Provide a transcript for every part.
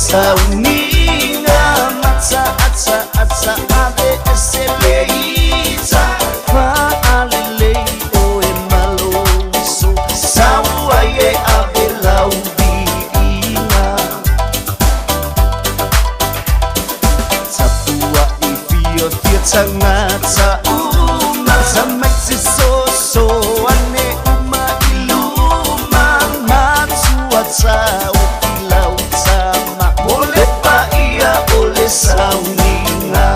sauniga Matsa atsa atsa ave ese leita Faalelei o e maloso Sau ai e ave lau viiga Tapua'i fiafia tagata uma Tamaiti soso ane uma i luma Matua taofi lau tama O le paia o le sauniga.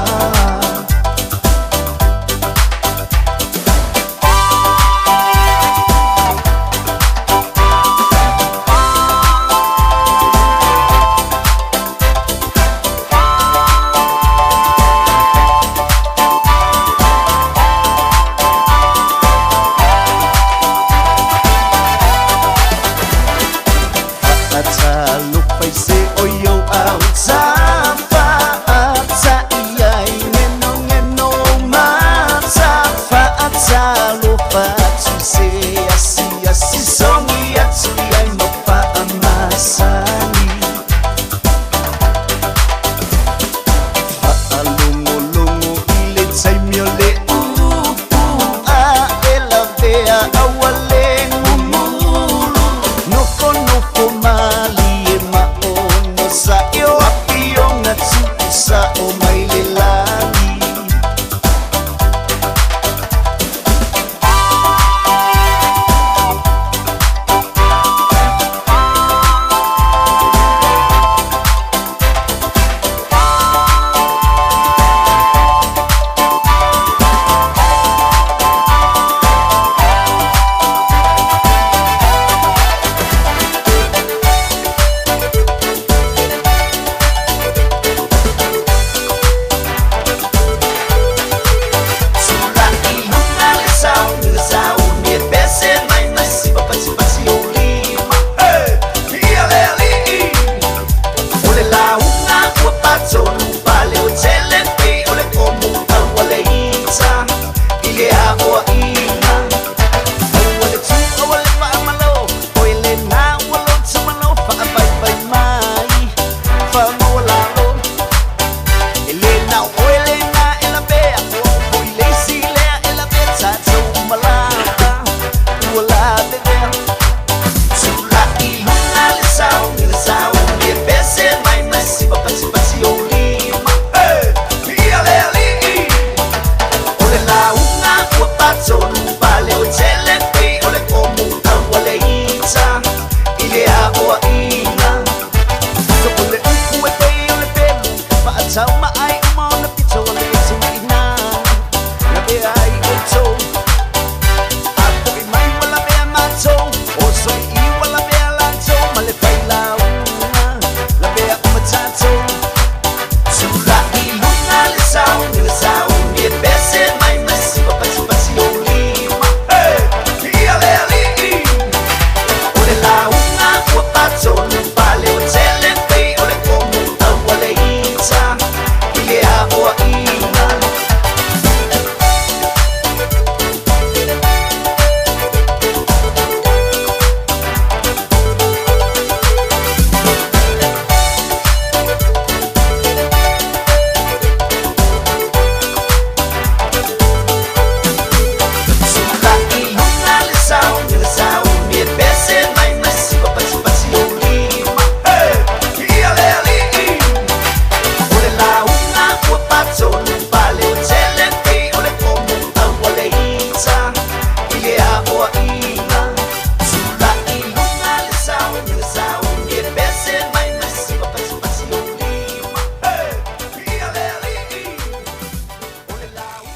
Faatalofa i se o i ou autafa Ata'i ai genogeno mata Faatalofa atu i se asiasi Sogi atu i ai ma faamasani Faalogologo i le taimi o le upu A e lavea aua le gugulu Nofonofo malie ma onosa'i O afioga tuusa'o mai le lagi. Tula'i luga le sauni le sauni e pese mai mai siva pati pati o lima. Hey! Ia le alii o le lauga ua patonu pale o tele pei o le komu aua le ita i le aoaiga. Aua le tu aua le faamalo o e lena ua loto malo faavaivai mai faamaualalo. E le na o oe lena e lavea o au foi le isi lea e lavea tatou malata ua lavevea. Tula'i luga le sauni le sauni e pese mai mai siva pati pati o lima. Hey! Ia le alii o le lauga ua patonu pale o tele pei o le komu aua le ita i le aoaiga. So o le upu e pei o le pelu faatauma ai uma ona pito o le tuiina lavea ai outou a foi mai ua lavea matou oso i ua lavea latou ma le failauga lavea uma tatou. Tula'i luga le sauni le sauni e pese mai mai siva pati pati o lima. Hey! Ia le alii o le lauga ua patonu pale o tele pei o le komu aua le ita i le aoaiga. Tula'i luga le sauni le sauni e pese mai mai siva pati pati o lima. Hey! Ia le alii o le lauga ua patonu pale o tele pei o le komu aua le ita i le aoaiga. Tula'i luga le sauni le sauni e pese mai mai siva pati pati o lima. Hey! Ia le alii o le lauga.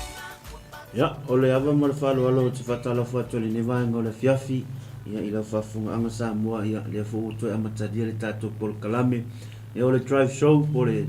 Ia, o le ava ma le faaaloalo ou te faatalofa atu ai i lenei vaega o le afiafi, ia, i lau faafofogaaga Samoa, ia, lea foi ua toe amatalia le tatou polokalame, ia, o le Drive Show po o le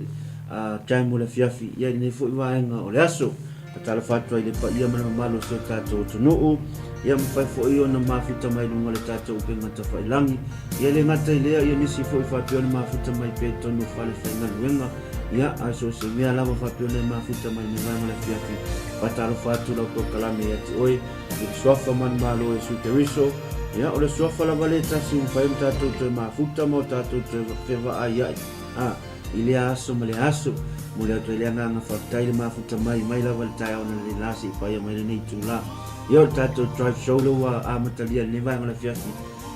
Jam o le afiafi, ia, i lenei foi vaega o le aso. Faatalofa atu ai i le paia ma le mamalu o si o tatou atunuu, ia, mafai foi ona mafuta mai luga o le tatou upega tafailangi, ia, e le gata i lea, ia, nisi foi faapea ona mafuta mai pea i totonu o fale faigaluega, Ia, a so o se mea lava faapea ona e mafuta mai lenei vaega o le afiafi, faatalofa atu lau polokalame ia te oe, i le Suafa manumalo o Iesu Keriso. Ia, o le Suafa lava lea e tasi e mafai ona tatou toe mafuta ma o tatou toe fevaaiai. A, i lea aso ma lea aso, momoli atu ai le agaga faafetai le mafuta mai, mai lava i le taeao analeila seia paia mai lenei itula. Ia, o le tatou Drive Show lea ua amatalia i lenei vaega o le afiafi,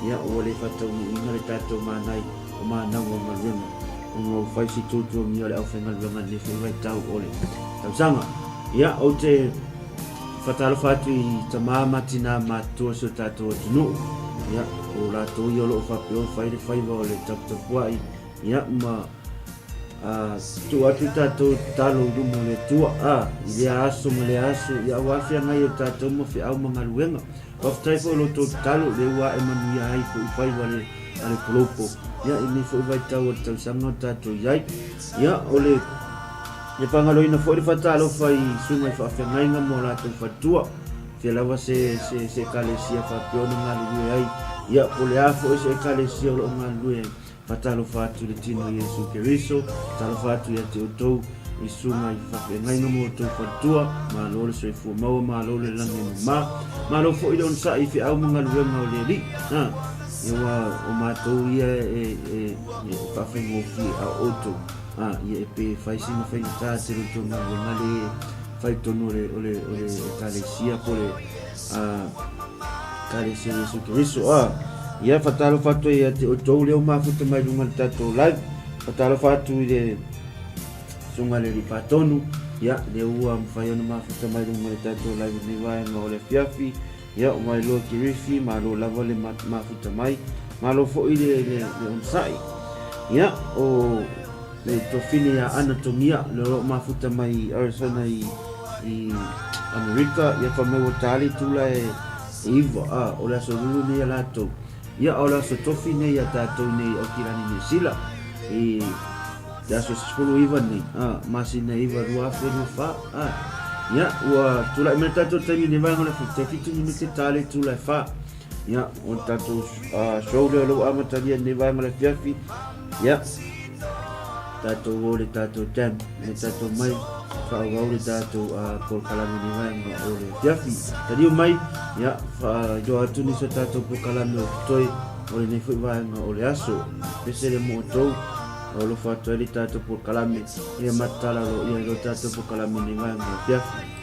ia, ua le faataunuuina le tatou manai o manau o galuega, ona ua fai si tuatuagia o le aufaigaluega i lenei foi vaitau o le tausaga. Ia, ou te faatalofa atu i tama ma tina matutua o si o tatou atunuu, ia, o latou ia o lo o faapea ona fai le faiva o le taputapuai, ia, ma tuu atu le tatou tatalo i luma o le Atua, a, i lea aso ma lea aso, ia, aua feagai o tatou ma feau ma galuega. Faafetai foi i lo outou tatalo, lea ua ae manuia ai foi faiva le, a le polopo, ia, i lenei foi vaitau o le tausaga o tatou i ai. Ia, o le E faagaloina foi le faatalofa i susuga i faafeagaiga ma o latou faletua, fia lava se, se, se ekalesia faapea ona galulue ai, ia, po o le a foi se ekalesia o lo o galulue ai. Faatalofa atu i le tino o Iesu Keriso, talofa atu ia te outou i susuga i faafeagaiga ma outou faletua, malo le soifua maua, malo le lagi e mama, malo foi le onosai i feau ma galuega o le Alii. Ha, ia ua o matou ia e, e, e faafaigofie a o outou. A, ia e pe fai sina faigata tele o tou galuega le fai tonu o le, o le, o le ekalesia po le a, ekalesia Iesu Keriso. A, ia fatalofa atu ai ia te outou lea ua mafuta mai luga i le tatou live. Fatalofa atu i le susuga le Alii Faatonu, ia, lea ua mafai ona mafuta mai luga i le tatou live i lenei vaega o le afiafi. Ia, o Mailoa Kerifi, malo lava le mafuta mai, malo foi le, le, le onosai. Ia, o le tuafine ia Ana Togia, le o lo o mafuta mai i Arizona i, i Amerika, ia fai mai ua ta le itula e, e iva, a, o le aso lulu nei a latou. Ia, a o le aso tofi nei a tatou nei i Aukilani Niu Sila, i le aso 19 nei, a, masina e 9 2024, a. Ia, ua tulai mai le tatou taimi i le vaega o le 77 minute ta le itula e 4. Ia, o le tatou show lea o lea ua amatalia i lenei vaega o le afiafi. Ia, tatou o le tatou jam, le tatou mai, faaauau le tatou polokalame i lenei vaega o le afiafi. Taliu mai, ia, faailoa atu nisi o tatou polokalame o totoe o lenei foi vaega o le aso. Pese le mo outou. Alofa atu ai le tatou polokalame, ia matatala aloaia i lo tatou polokalame nei vaega o le afiafi.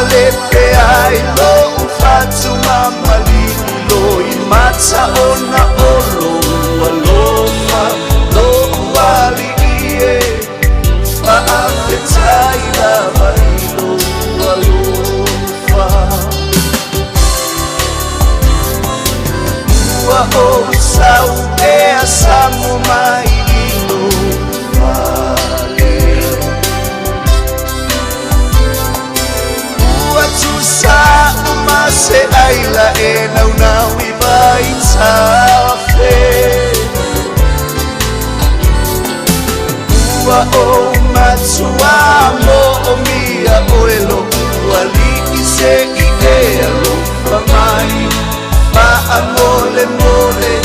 Faalepe ai lo'u fatumamalilo i mata ona o lou alofa, lo'u alii e. Faafetai lava i lou alofa. Ua ou sau ea samo mai i lou fale. Ua tusa uma se aila e naunau i vaitafe. Ua ou matua mo'omia oe lo'u alii se i e alofa mai. Faamolemole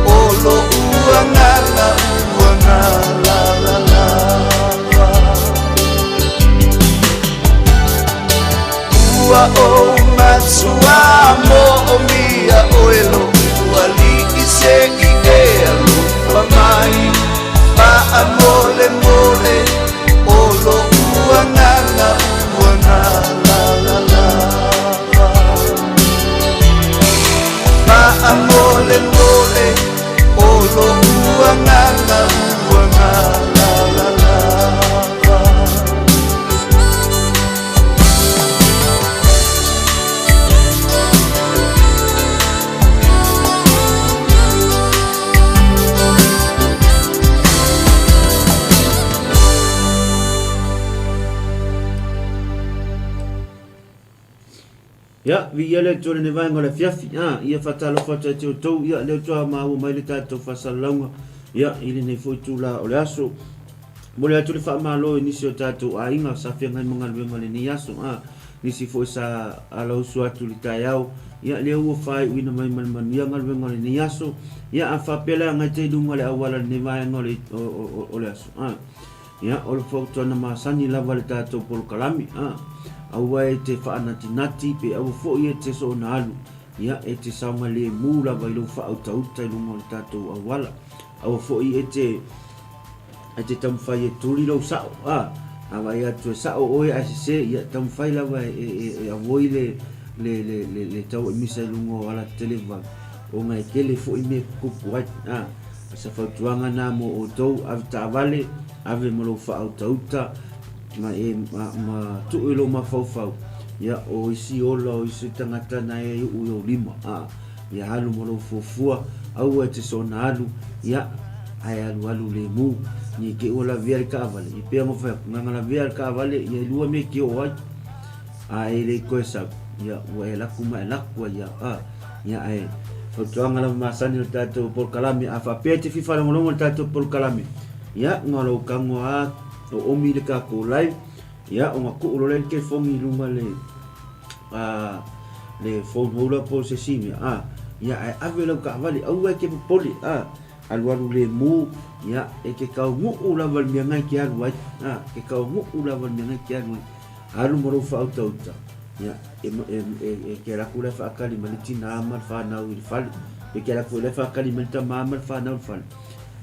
o lo'u agaga ua galala lava. Ua ou matua mo'omia oe lo'u alii se i e alofa mai. Faamolemole o lo'u agaga ua galala lava. Faamolemole o lo'u agaga ua galala lava. Ia, viia le Atua i lenei vaega o le afiafi. A, ia faatalofa atu ia te outou, ia, lea ua maua mai le tatou faasalalauga, ia, i lenei foi itula o le aso. Momoli atu le faamalo i nisi o tatou aiga sa feagai ma galuega i lenei aso, a, nisi foi sa alausu atu i le taeao, ia, lea ua faaiuina mai ma le manuia galuega o lenei aso. Ia, a faapea le agai te i luga o le auala i lenei vaega o le, o, o, o le aso, a, Ia, o le fautuaga masani lava le tatou polokalame, a, aua e te faanatinati pe aua foi e te soona alu, ia, e te saogalemu lava i lou faautauta i luga o le tatou auala. Aua foi e te, e te taumafai e tuli lou sao, a, a vaai atu e sao oe ae sese, ia, taumafai lava e, e, e, e avoid le, le, le, le, le tauemisa i luga o alatetele vave, ona e tele foi mea e tutupu ai, a. O se fautuaga na mo outou, ave taavale, ave ma lou faautauta, ma e, ma, ma tuu i lou mafaufau, ia, o isi ola, o isi tagata na e uu i ou lima, a, ia alu ma lou fuafua, aua e te soona alu, ia, ae alualu lemu, ne i te i ua lavea le taavale, ia pei ona fai atu, na ona lavea le taavale, ia e lua mea e te oo ai, a e le toe sau, ia, ua e laku ma e laku ai lava, a. Ia ae fautuaga lava masani o le tatou polokalame a faapea e te fia faalogologo i le tatou polokalame ia na o lou tago lava o omi le tatou live ia ona tuu loa lea le telefoni i luga le a le phone holder po o se isi mea a ia ae ave lau taavale aua e te popole a alualu lemu ia e te taunuu lava i le mea na e te alu ai a e te taunuu lava i le mea na e te alu ai alu ma lou faautauta ia e, e, e, e te alu atu la e faatali mai le tinā ma le fanau i le fale pe te alu atu foi la e faatali mai le tamā ma le fanau i le fale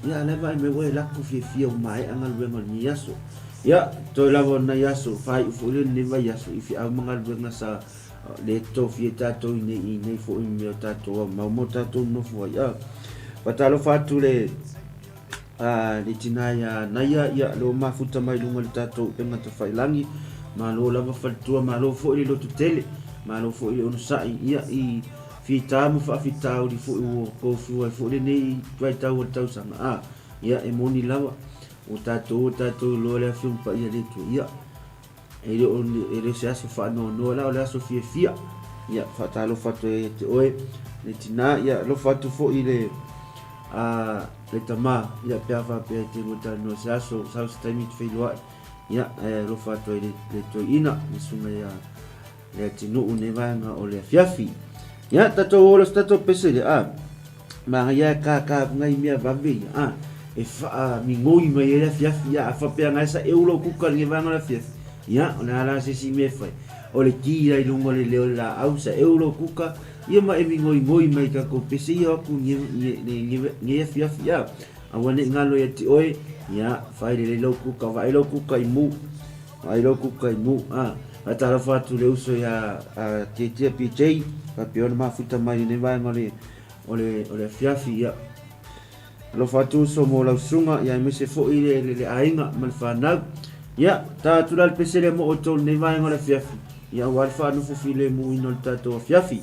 ia a la e vaai mai ua e lako fiafia ua maea galuega o lenei aso ia toe lava o lenei aso faaiu foi lenei vaiaso i feau ma galuega sa le tofia e tatou i nei i nei foi mea o tatou aumau ma o tatou nofo ai a faatalofa atu le A le tina ia Naia, ia lea ua mafuta mai luga i le tatou upega tafailagi. Malo lava faletua, malo foi le loto tele, malo foi le onosai, ia i fita ma faafitauli foi ua tofu ai foi lenei vaitau o le tausaga. A, ia e moni lava, o tatou ua tatou iloa le Afioga Paia a le Atua, ia e le o, e le o se aso faanoanoa la, o le aso fiafia. Ia, faatalofa atu ai ia te oe, le tina, ia alofa atu foi i le, a, le tama, ia, pe a faapea e te lua talanoa i se aso, sau se taimi e te feiloai, ia, ae alofa atu ai le, le toeaina, le susuga ia Leatinuu i lenei vaega o le afiafi. Ia, tatou o la se tatou pese lea, a, manaia e kākā atu nai mea vave ia, a, e faamigoi mai ai le afiafi, ia, a faapea na e saeu lou kuka i lenei vaega o le afiafi, ia, o le a la se isi mea e fai, o le ki la i luga o le leo o le laau, saeu lou kuka, ia ma e migoigoi mai i tatou pese ia o atu nei afiafi, a, aua ne i galo ia te oe, ia, fai lelei lou kuka, vaai lou kuka i mu, vaai lou kuka i mu, a. Faatalofa atu i le uso ia Tietia PJ, faapea ona mafuta mai i lenei vaega o le, o le, o le afiafi. Ia, alofa atu uso mo lau susuga, ia aemaise foi le, le, le aiga ma le fanau. Ia, ta atu la le pese lea mo outou i lenei vaega o le afiafi, ia aua le faanofo filemuina o le tatou afiafi.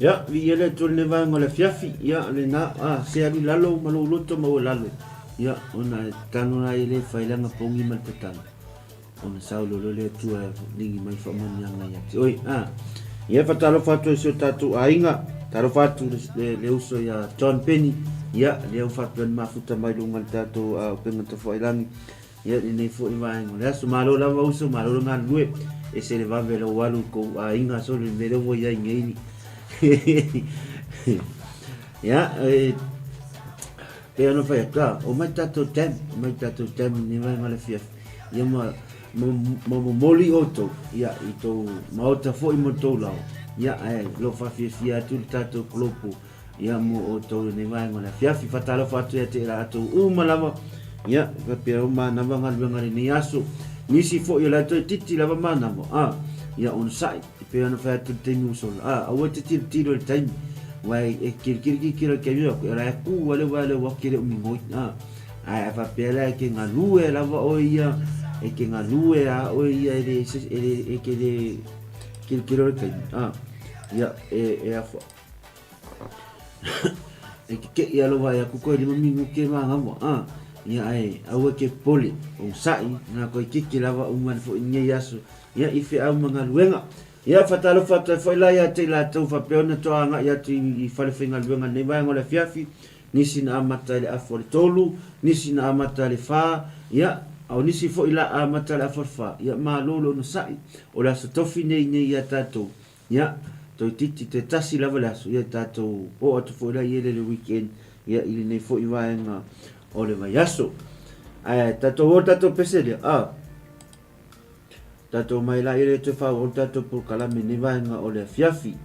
Ia, viia le Atua i lenei vaega o le afiafi, ia, lena, a, se alu i lalo ma lou loto ma ua lalo, ia, ona e tatalo la e le fai leaga pogi ma le tatalo, ona sau loa le Atua e ligi mai faamanuiaga ia te oe, a. Ia, faatalofa atu ai i si o tatou aiga, talofa atu le, le, le uso ia John Penny, ia, lea ua faapea ona mafuta mai luga i le tatou upega tafailagi. Ia lenei foi vaega o le aso. Malo lava uso, malo le galulue. Ese le vave lou alu i kou aiga sole le mea lea ua i ai nei. Ia, e, pei ona fai atu, a, o mai tatou taimi, o mai tatou taimi i lenei vaega o le afiafi. Ia ma, ma, ma momoli outou, ia, i tou maota foi ma tou lao. Ia, ae lo faafiafia atu le tatou kolopu Ia mo outou i lenei vaega o le afiafi. Faatalofa atu ia te i latou uma lava. Ia, faapea o manava galuega i lenei aso. Nisi foi o le a toeitiiti lava manava. A, ia onosai, e pei ona fai atu i le taimi ua sola. A, aua e te tilotilo i le taimi. Aua e, e tilotilo tilotilo i le taimi o la e ku ale ua le ua ke le umigoi. A, ae a faapea la e ke galue lava oe ia, e ke galue a oe ia e le, e le, e ke le tilotilo i le taimi. A, ia, e, e a, E kekeʻi aloha e aku koe lima minuke ma gawa a ia ae aua ke pole o saʻi na koe keke lava uma le foʻi nei aso ia i feau ma galuega. Ia fatalofa atu ai foʻi la ia te i latou faapea ona toa agaʻi atu i fale faigaluega nei vaega o le afiafi, nisi na amata i le afa o le tolu, nisi na amata i le fa, ia a o nisi foʻi la amata i le afa o le fa, ia malo le onosai o le aso tofi nei nei ia tatou. Ia, toeitiiti toe tasi lava le aso, ia tatou oo atu foi la i ele le weekend, ia i lenei foi vaega o le vaiaso. Ae tatou o tatou pese lea, a. Tatou mai la i ele toe faaauau le tatou polokalame i lenei vaega o le afiafi.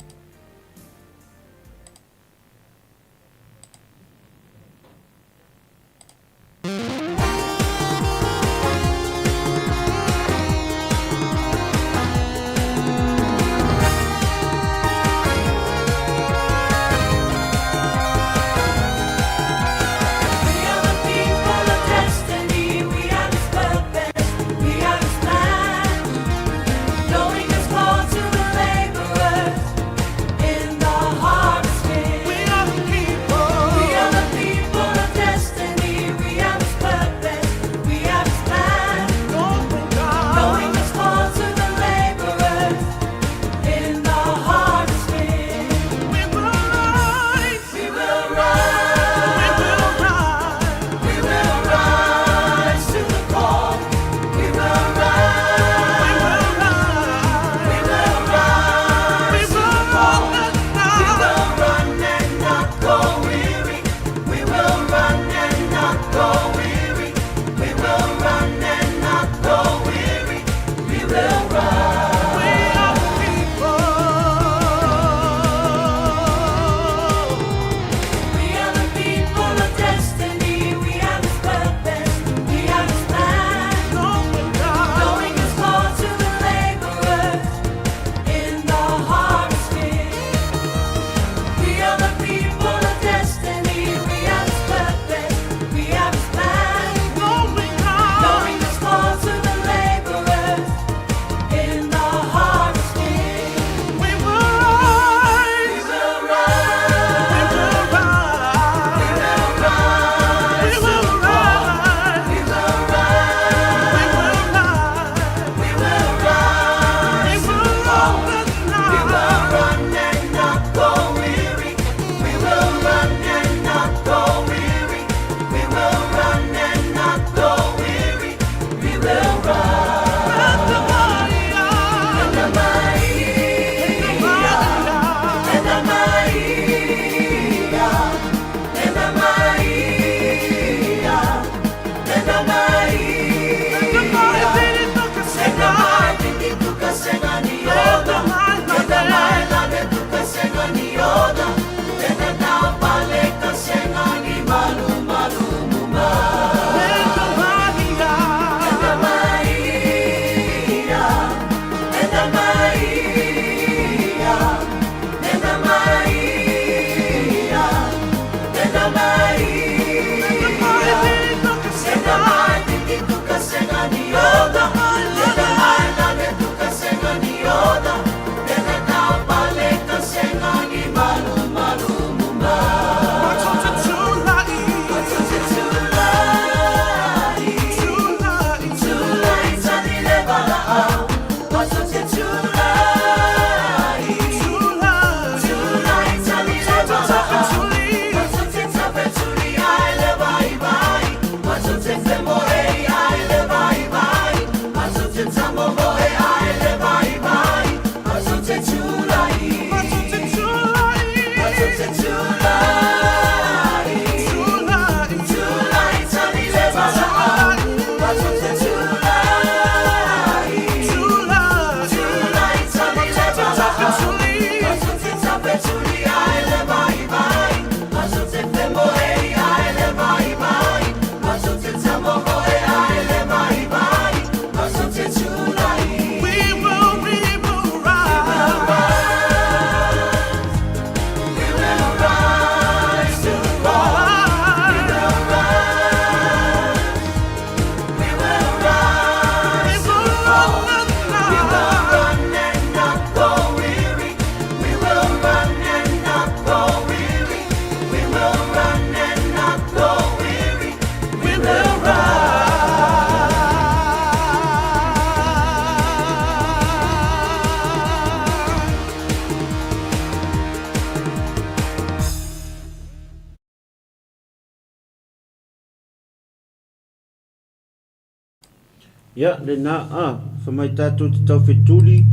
Ia, lena, a, fai mai tatou te taufetuli,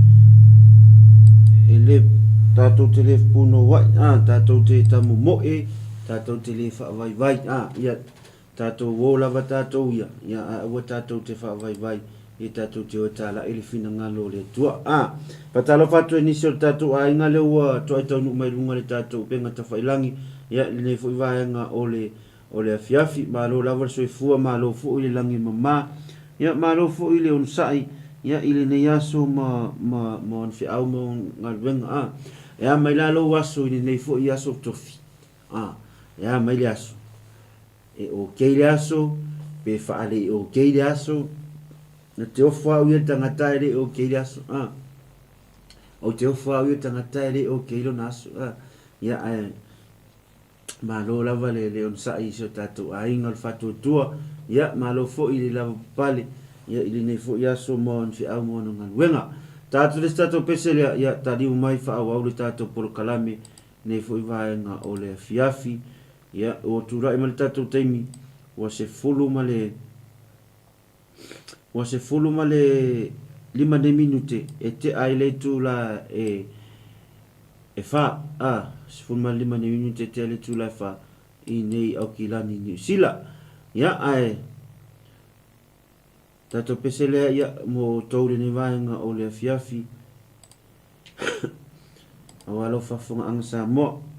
e le, tatou te le punouai, a, tatou te tamomoe, tatou te le faavaivai, a, ia, tatou o lava tatou ia, ia, ae aua tatou te faavaivai, ia tatou te o e talai le finagalo o le Atua. A, faatalofa atu e nisi o le tatou aiga lea ua toai taunuu mai luga le tatou upega tafailangi, ia, lenei foi vaega o le o le afiafi. Malo lava le soifua, malo foi le lagi e mama, ia malo foi le onosai ia i lenei aso ma ma ma ona feau ma ona galuega. A, e a mai la lou aso i lenei foi aso tofi? A, e a mai le aso? E okay le aso, pe faalei okay le aso? Na te ofo au ia le tagata e le okay le aso. A, ou te ofo au ia le tagata e le okay lona aso. A, ia ae Malo lava le le onosai i si o tatou aiga o le faatuatua, ia malo foi le lavapapale ia i lenei foi aso ma ona feau ma ona galuega. Tatou le isi tatou pese lea, ia taliu mai faaauau le tatou polokalame lenei foi vaega o le afiafi. Ia ua tulai mai le tatou taimi ua 10 ma le ua 15 nei minute e tea ai le itula e e fa, a, 15 nei minute e tea ai le itula e fa i nei Aukilani Niu Sila. Ia, ae tatou pese lea ia mo outou lenei vaega o le afiafi aua lau faafofogaaga Samoa.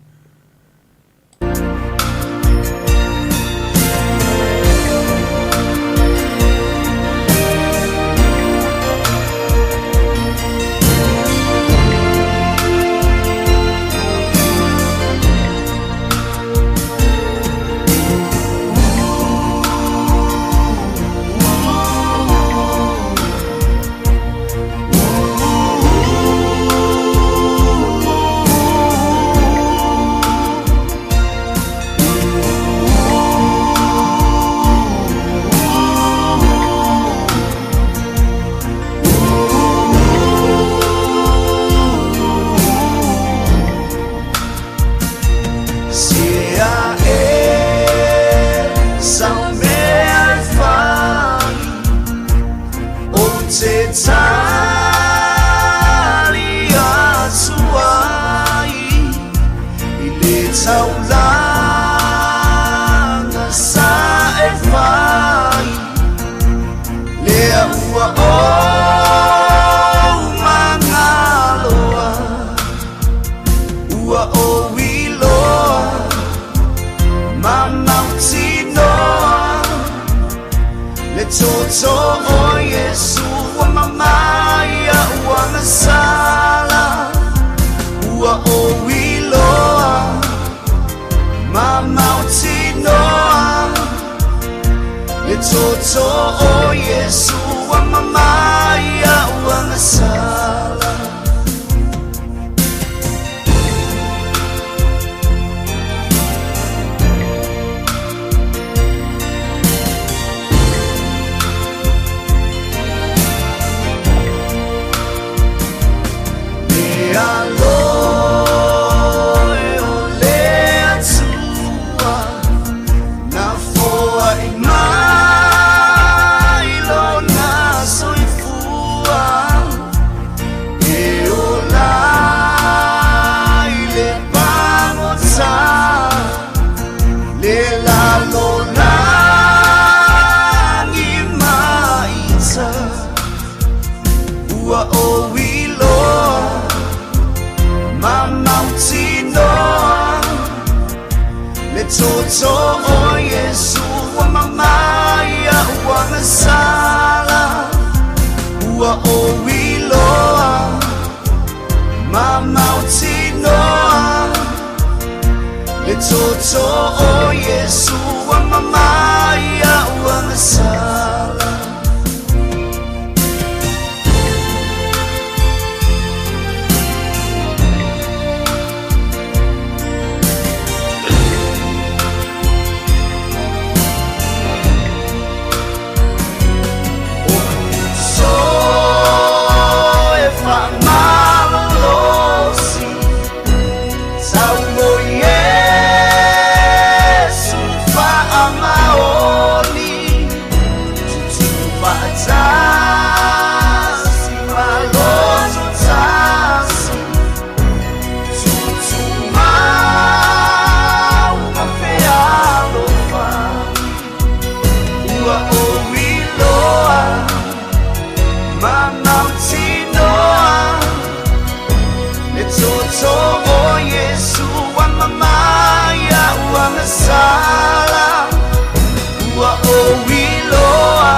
Ua ou iloa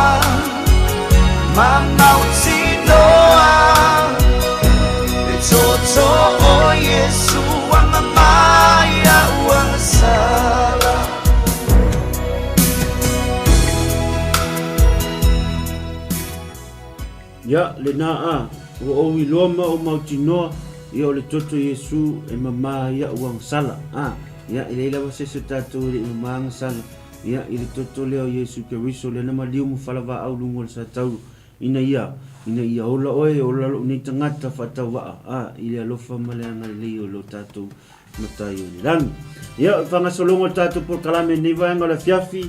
ma mautinoa Le toto o Iesu ua mama iaʻu agasala. Ia, lena a, ua ou iloa ma ou mautinoa, ia o le toto Iesu e mama iaʻu agasala. A, ia, e leai lava se isi o tatou e le i mama agasala, ia, i le toto lea o Iesu Keriso, lea na maliu ma falavaau luga o le satauro, ina ia, ina ia ola oe, ola lou nei tagata faatauvaa, a, i le alofa ma le agalelei o lo tatou Matai o le lagi. Ia, o le faagasologa o le tatou polokalame i lenei vaega o le afiafi,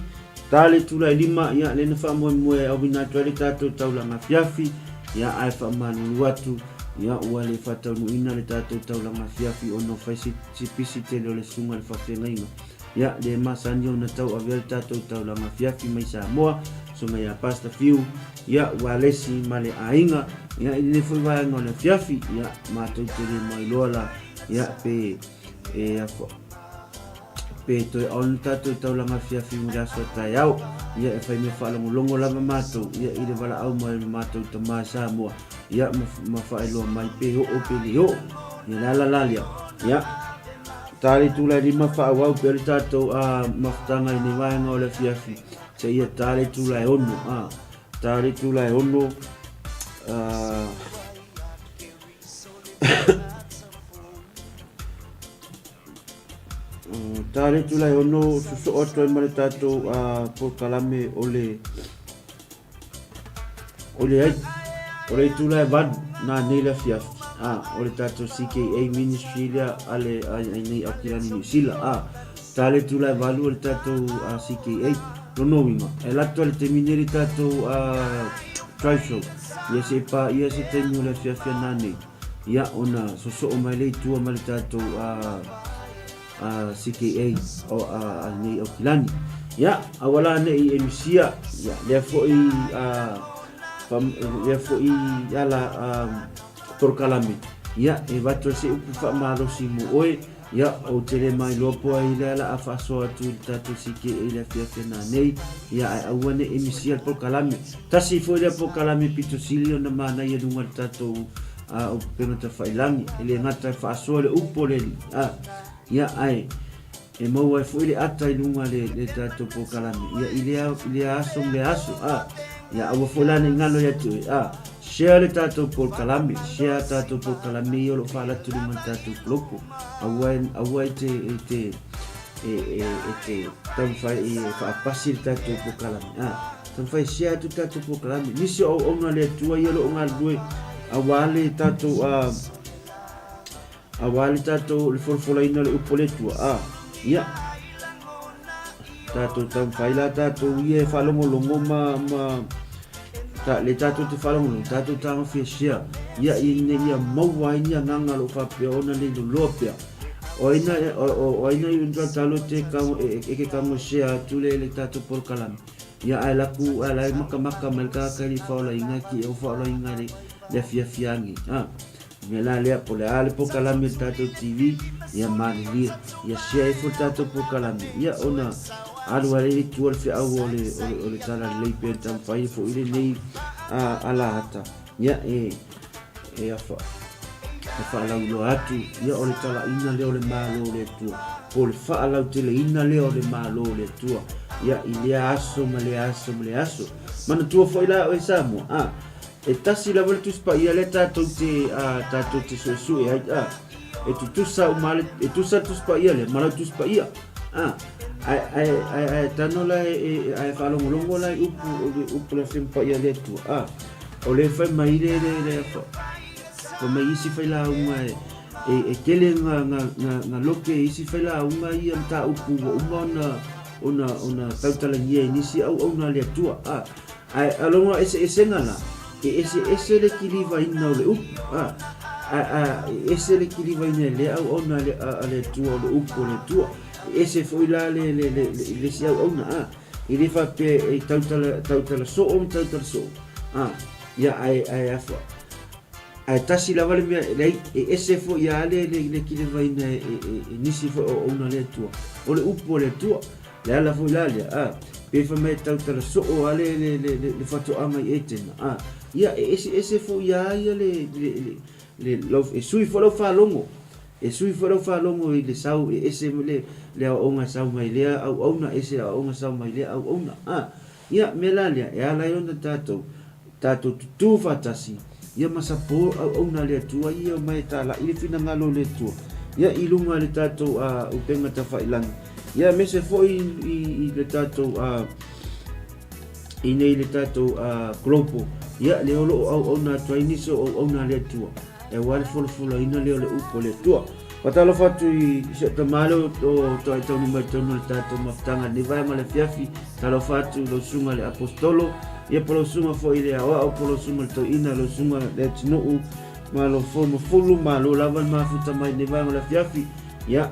ta le itula e 5, ia, lea na faamoemoe e auina atu ai le tatou taulaga afiafi, ia, ae faamalulu atu, ia, ua le faataunuuina le tatou taulaga afiafi ona o fai si, si pisi tele o le susuga i le faafeagaiga. Ia, le masani ona tauavea le tatou taulaga afiafi mai Samoa, susuga ia Pastor Fiu, ia, ua alesi ma le aiga, ia, i lenei foi vaega o le afiafi, ia, matou te le mailoa la, Ia, pe, e, afo, pe toe on tatou taulaga afiafi mo le aso a taeao. Ia, e fai mea faalogologo lava matou, ia, i le valaau mai o le matou tama i Samoa, ia, ma, ma faailoa mai pe oo pe le oo. Ia, le ala la lea. Ia, ta le itula e 5 faaauau pea le tatou a, mafutaga i nei vaega o le afiafi, seia ta le itula e 6, a, ta le itula e 6, a, Ta le itula e 6 sosoo atu ai ma le tatou polokalame o le o le ai o le itula e 8 na nei le afiafi a o le tatou CKA ministry lea a le ai nei Aukilani Niu Sila a ta le itula e 8 o le tatou CKA lona uiga e alu atu a le taimi nei le tatou drive show ia se i paia se taimi o le afiafi ana nei ia ona sosoo mai lea i tua ma le tatou CKA o a nei Aukilani ia aua la nei e misia ia lea foi lea foi ala polokalame ia e avatu ai se upu faamalosi mo oe. Ia, ou te le mailoa po ai lea la a faasoa atu i le tatou CKA i le afiafi ana nei, ia ae aua ne i misia le polokalame. Tasi foi lea polokalame pito sili ona manaia i luga i le tatou upega tafailangi. E le gata e faasoa le upu o le Alii, a, ia ae e maua ai foi le ata i luga le, le tatou polokalame, ia i lea, i lea aso ma lea aso, a, ia aua foi la ne i galo ia te oe, a. Share le tatou polokalame, share tatou polokalame ia o lo o faalatu i luga o le tatou kolopo. Aua e, aua e te, e te, e, e, e te taumafai e faapasi le tatou polokalame. Ah, taumafai e share atu le tatou polokalame. Nisi o auauna a le Atua ia o lo o galulue aua le tatou, ah, aua le tatou, le folafolaina o le upu a le Atua. Ah, ia, Tatou taumafai la tatou ia e faalogologo ma, ma ta, le tatou te faalogologo, tatou tagofia share, ia ina ia maua ai ni agaga o lo o faapea ona le loloa pea. O ai na, o, o, o ai na i untua talo te kago, e, e, e ke kago share atu le, le tatou polokalame. Ia ae laku, ae la e makamaka mai le tagata i le faolaina ki e o faolaina le, le afiafi agi. Ah. Mea la lea, po o le a le polokalame i le tatou TV, ia malilie, ia share ifo le tatou polokalame, ia ona alu ai i tua le feau o le, o le, o le talalelei pea le taumafai ai foi lenei alahata, ia e, e afa, e faalauiloa atu, ia o le talaiina lea o le Malo o le Atua, po o le faalauteleina lea o le Malo o le Atua, ia i lea aso ma lea aso ma lea aso. Manatua foi la oe Samoa, a, E tasi lava le Tusi Paia lea tatou te, tatou te suesue ai, a, e tutusa uma le, e tusa le Tusi Paia lea ma lau Tusi Paia. A, ae, ae, ae, ae tano la e, e, ae faalogologo la i upu, o le upu le Afioga Paia le Atua. A, o le fai mai le, le, le, fa, fa mai isi failauga e, e, e tele nga, nga, nga, nga loke isi failauga ia mataupu ua uma ona, ona, ona tautalagia e nisi auauna a le Atua. A, Ae a lona eseesega la, e eseese le kilivaina o le upu, a, a, a, e ese le kilivaina e le auauna a le, a, a le Atua o le upu o le Atua. E ese foi la le, le, le, le, le isi auauna, a, e le faapea e tautala, tautala soo ma tautala soo, a, ia, ae, ae afa, ae tasi lava le mea, leai, e ese foi a le, le, le kilivaina e, e, e, e nisi foi o auauna a le Atua, o le upu a le Atua. Le ala foi la lea, a, Pe fai mai e tautala soo lava le, le, le, le, le fatoaga i Etena, a, ia, e eseese foi lava ia le, le, le, le, lau, e sui foi lau faalogo, e sui foi lau faalogo i le sau e ese le, le aoaoga e sau mai lea auauna, ese le aoaoga e sau mai lea auauna, a. Ia, mea la lea, e ala ai ona tatou, tatou tutū faatasi, ia ma support auauna a le Atua ia omai e talai le finagalo o le Atua, ia, i luga i le tatou, a, upega tafailagi, ia, aemaise foi i, i, i le tatou, a, i nei le tatou, a, global, ia, lea o lo o auauna atu ai nisi o auauna a le Atua, aua le folafolaina lea o le upu a le Atua. Faatalofa atu i si ou tama lea o toai taunuu mai totonu o le tatou mafutaga i lenei vaega o le afiafi. Talofa atu i lau susuga i le Aposetolo, ia po lau susuga foi i le Aoao, po lau susuga i le Toeaina, lau susuga i le Atunuu, malo fou ma fulu, malo lava le mafuta mai i lenei vaega o le afiafi. Ia,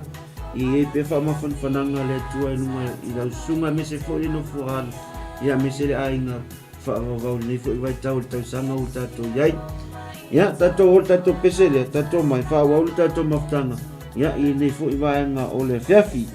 i ai pea faamafanafanaga a le Atua i luga i lau susuga, aemaise foi le nofo a alo, ia aemaise le aiga faavauvau i lenei foi vaitau o le tausaga ua tatou i ai. Ia, tatou o le tatou pese lea, tatou mai, faaauau le tatou mafutaga, ia, i lenei foi vaega o le afiafi.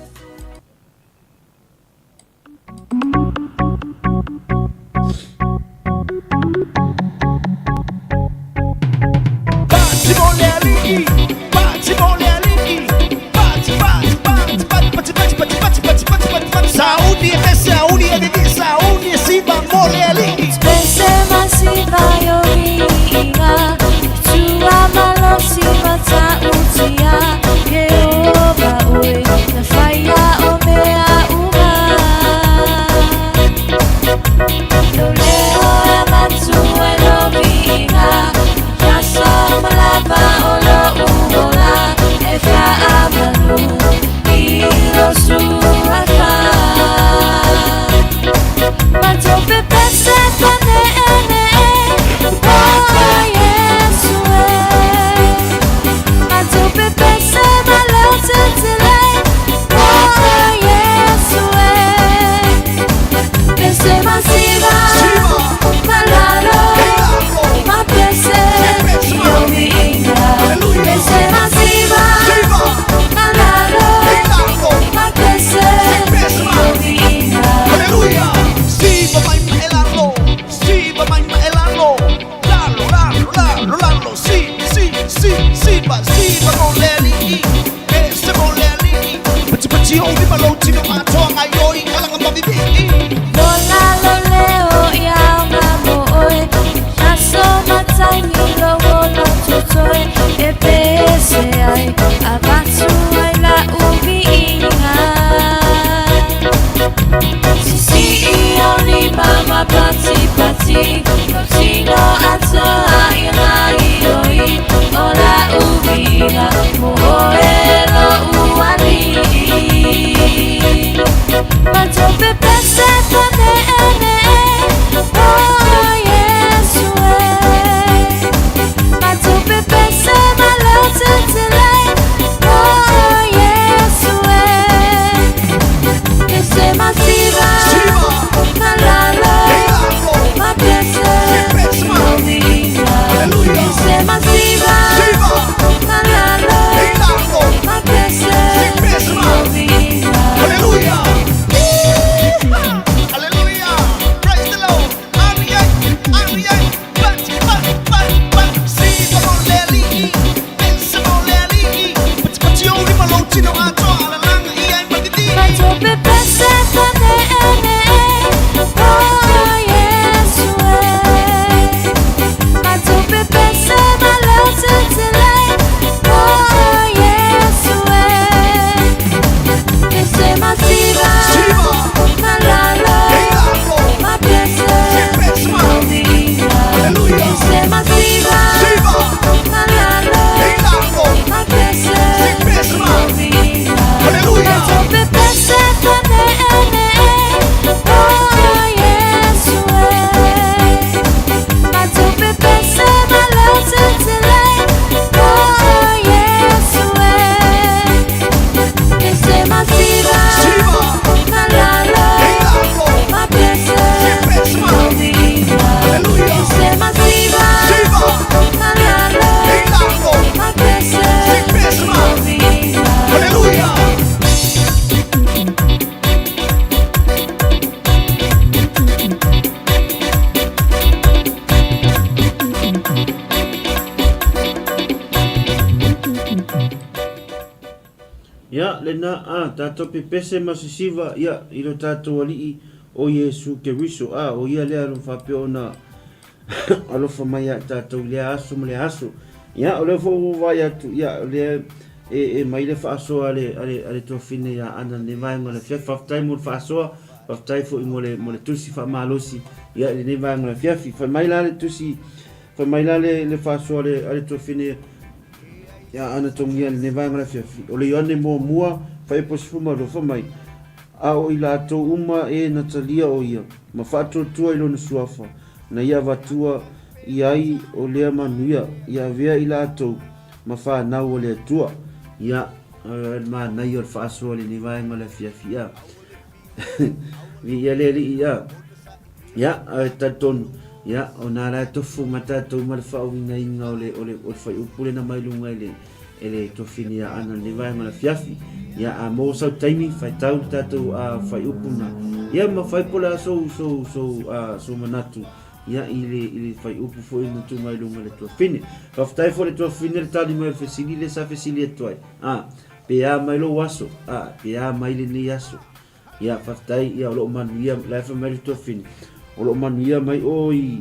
lena, a, tatou pepese ma sisiva, ia, i lo tatou Alii o Iesu Keriso, a, o Ia lea o lo faapea ona alofa mai ia i tatou i lea aso ma lea aso. Ia, o lea foi ua ou vaai atu, ia, o lea e, e mai le faasoa a le, a le, a le tuafine ia Ana i lenei vaega o le afiafi. Faafetai mo le faasoa, faafetai foi mo le, mo le tusi faamalosi, ia, i lenei vaega o le afiafi. Fai mai la le tusi, fai mai la le, le faasoa a le, a le tuafine ia Ana Togia i lenei vaega o le afiafi. O le Ioane muamua, fuaiupu 12, fai mai, A o i latou uma e na talia o ia, ma faatuatua i lona suafa, na ia avatua i ai o lea manuia, ia avea i latou ma fanau a le Atua. Ia, o le manaia o le faasoa i lenei vaega o le afiafi, ia. Viia le Alii, ia. Ia, e talitonu, ia, o nā la e tofu ma tatou ma le faauigaina o le, o le, o le fuaiupu lena mai luga i le, e le tofini ia Ana i lenei vaega o le afiafi. Ia, a maua sau taimi, faitau le tatou fuaiupu na. Ia, ma fai po o le a sou, sou, sou, sou manatu, ia, i le, i le fuaiupu foi na tuu mai luga i le tuafine. Faafetai foi i le tuafine le tali mai o le fesili lea sa fesili atu ai. A, pe a mai lou aso? A, pe a mai lenei aso? Ia, faafetai, ia, o lo o manuia, la e fai mai le tuafine, o lo o manuia mai o i,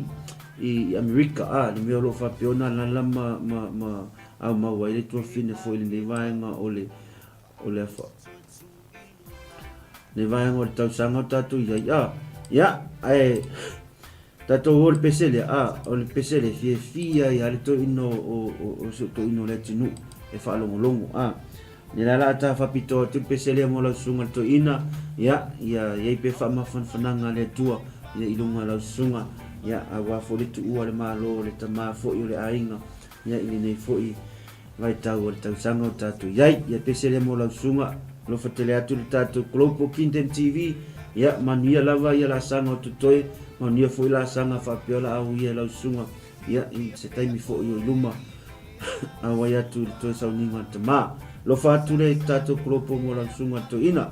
i Amerika, a, le mea o lo o faapea ona alaala ma, ma, ma aumau ai le tuafine foi i lenei vaega o le, o le afa, lenei vaega o le tausaga o tatou i ai, a, ia, ae, tatou o le pese lea, a, o le pese lea, fiafia ai lava le toeaina o, o, o, o si ou toeaina o Leatinuu e faalogologo, a. Nei la la ta faapitoa atu le pese lea mo lau susuga le toeaina, ia, ia i ai pea faamafanafanaga a le Atua, ia i luga o lau susuga, ia, aua foi le tuua o le Malo o le tama foi o le aiga, ia i lenei foi vaitau o le tausaga o tatou i ai. Ia pese lea mo lau susuga, alofa tele atu le tatou Global Kingdom TV, ia manuia lava ia laasaga o totoe, manuia foi laasaga faapea o la auia e lau susuga, ia i se taimi foi o i luma. Auai atu i le toe sauniga o le tama. Alofa atu le tatou kolopo mo lau susuga le toeaina.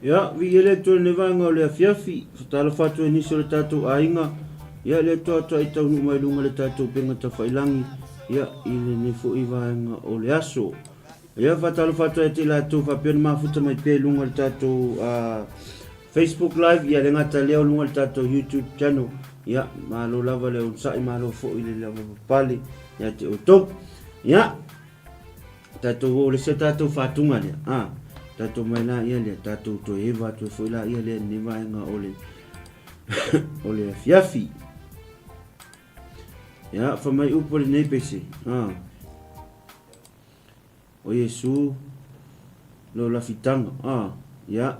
Ia, viia le Atua i lenei vaega o le afiafi, fatalofa atu ai nisi o le tatou aiga, ia le Atua atoa i taunuu mai luga le tatou upega tafailangi, ia i lenei foi vaega o le aso. Ia, faatalofa atu ai te latou faapea ona mafuta mai pea i luga o le tatou Facebook Live, ia le gata lea o luga o le tatou YouTube channel. Ia, malo lava le onosai, malo foi le lava papale ia te outou. Ia, tatou o le se tatou faatuga lea. Ah, tatou mai la ia lea, tatou toe eva atu foi la ia lea ni vaega o le o le afiafi. Ia, fa mai upu lenei pese. Ah. O Iesu lou lafitaga. Ah, ia.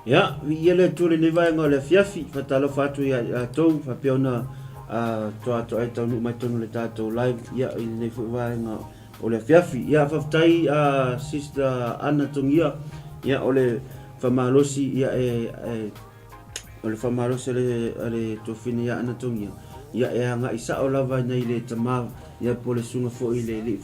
Ia, viia le Atua i lenei vaega o le afiafi, faatalofa atu ia i latou faapea ona toa atoa ai taunuu mai totonu o le tatou live ia i lenei foi vaega o le afiafi. Ia, faafetai Sister Anna Togia, ia o le faamalosi ia e, e o le faamalosi a le, a le tofine ia Anna Togia, ia e agai sao lava nei le tama ia po le susuga foi le alii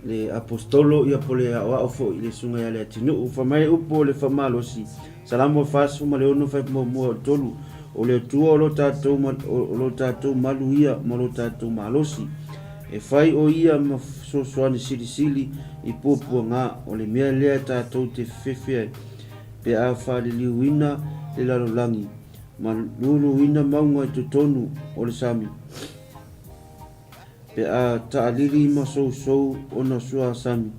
le Aposetolo ia po le aoao foi i le Susuga ia Leatinuu. Fai mai upu o le faamalosi, Salamo 46 fuaiupu muamua o le 3, O le Atua o lo tatou, o lo tatou malu ia ma lo tatou malosi. E fai o ia ma fesoasoani silisili i puapuaga, o le mea lea tatou te fefefe ai, pe a faaliliuina le lalolagi, ma luluina mauga i totonu o le sami. Pe a taalili ma sousou ona suasami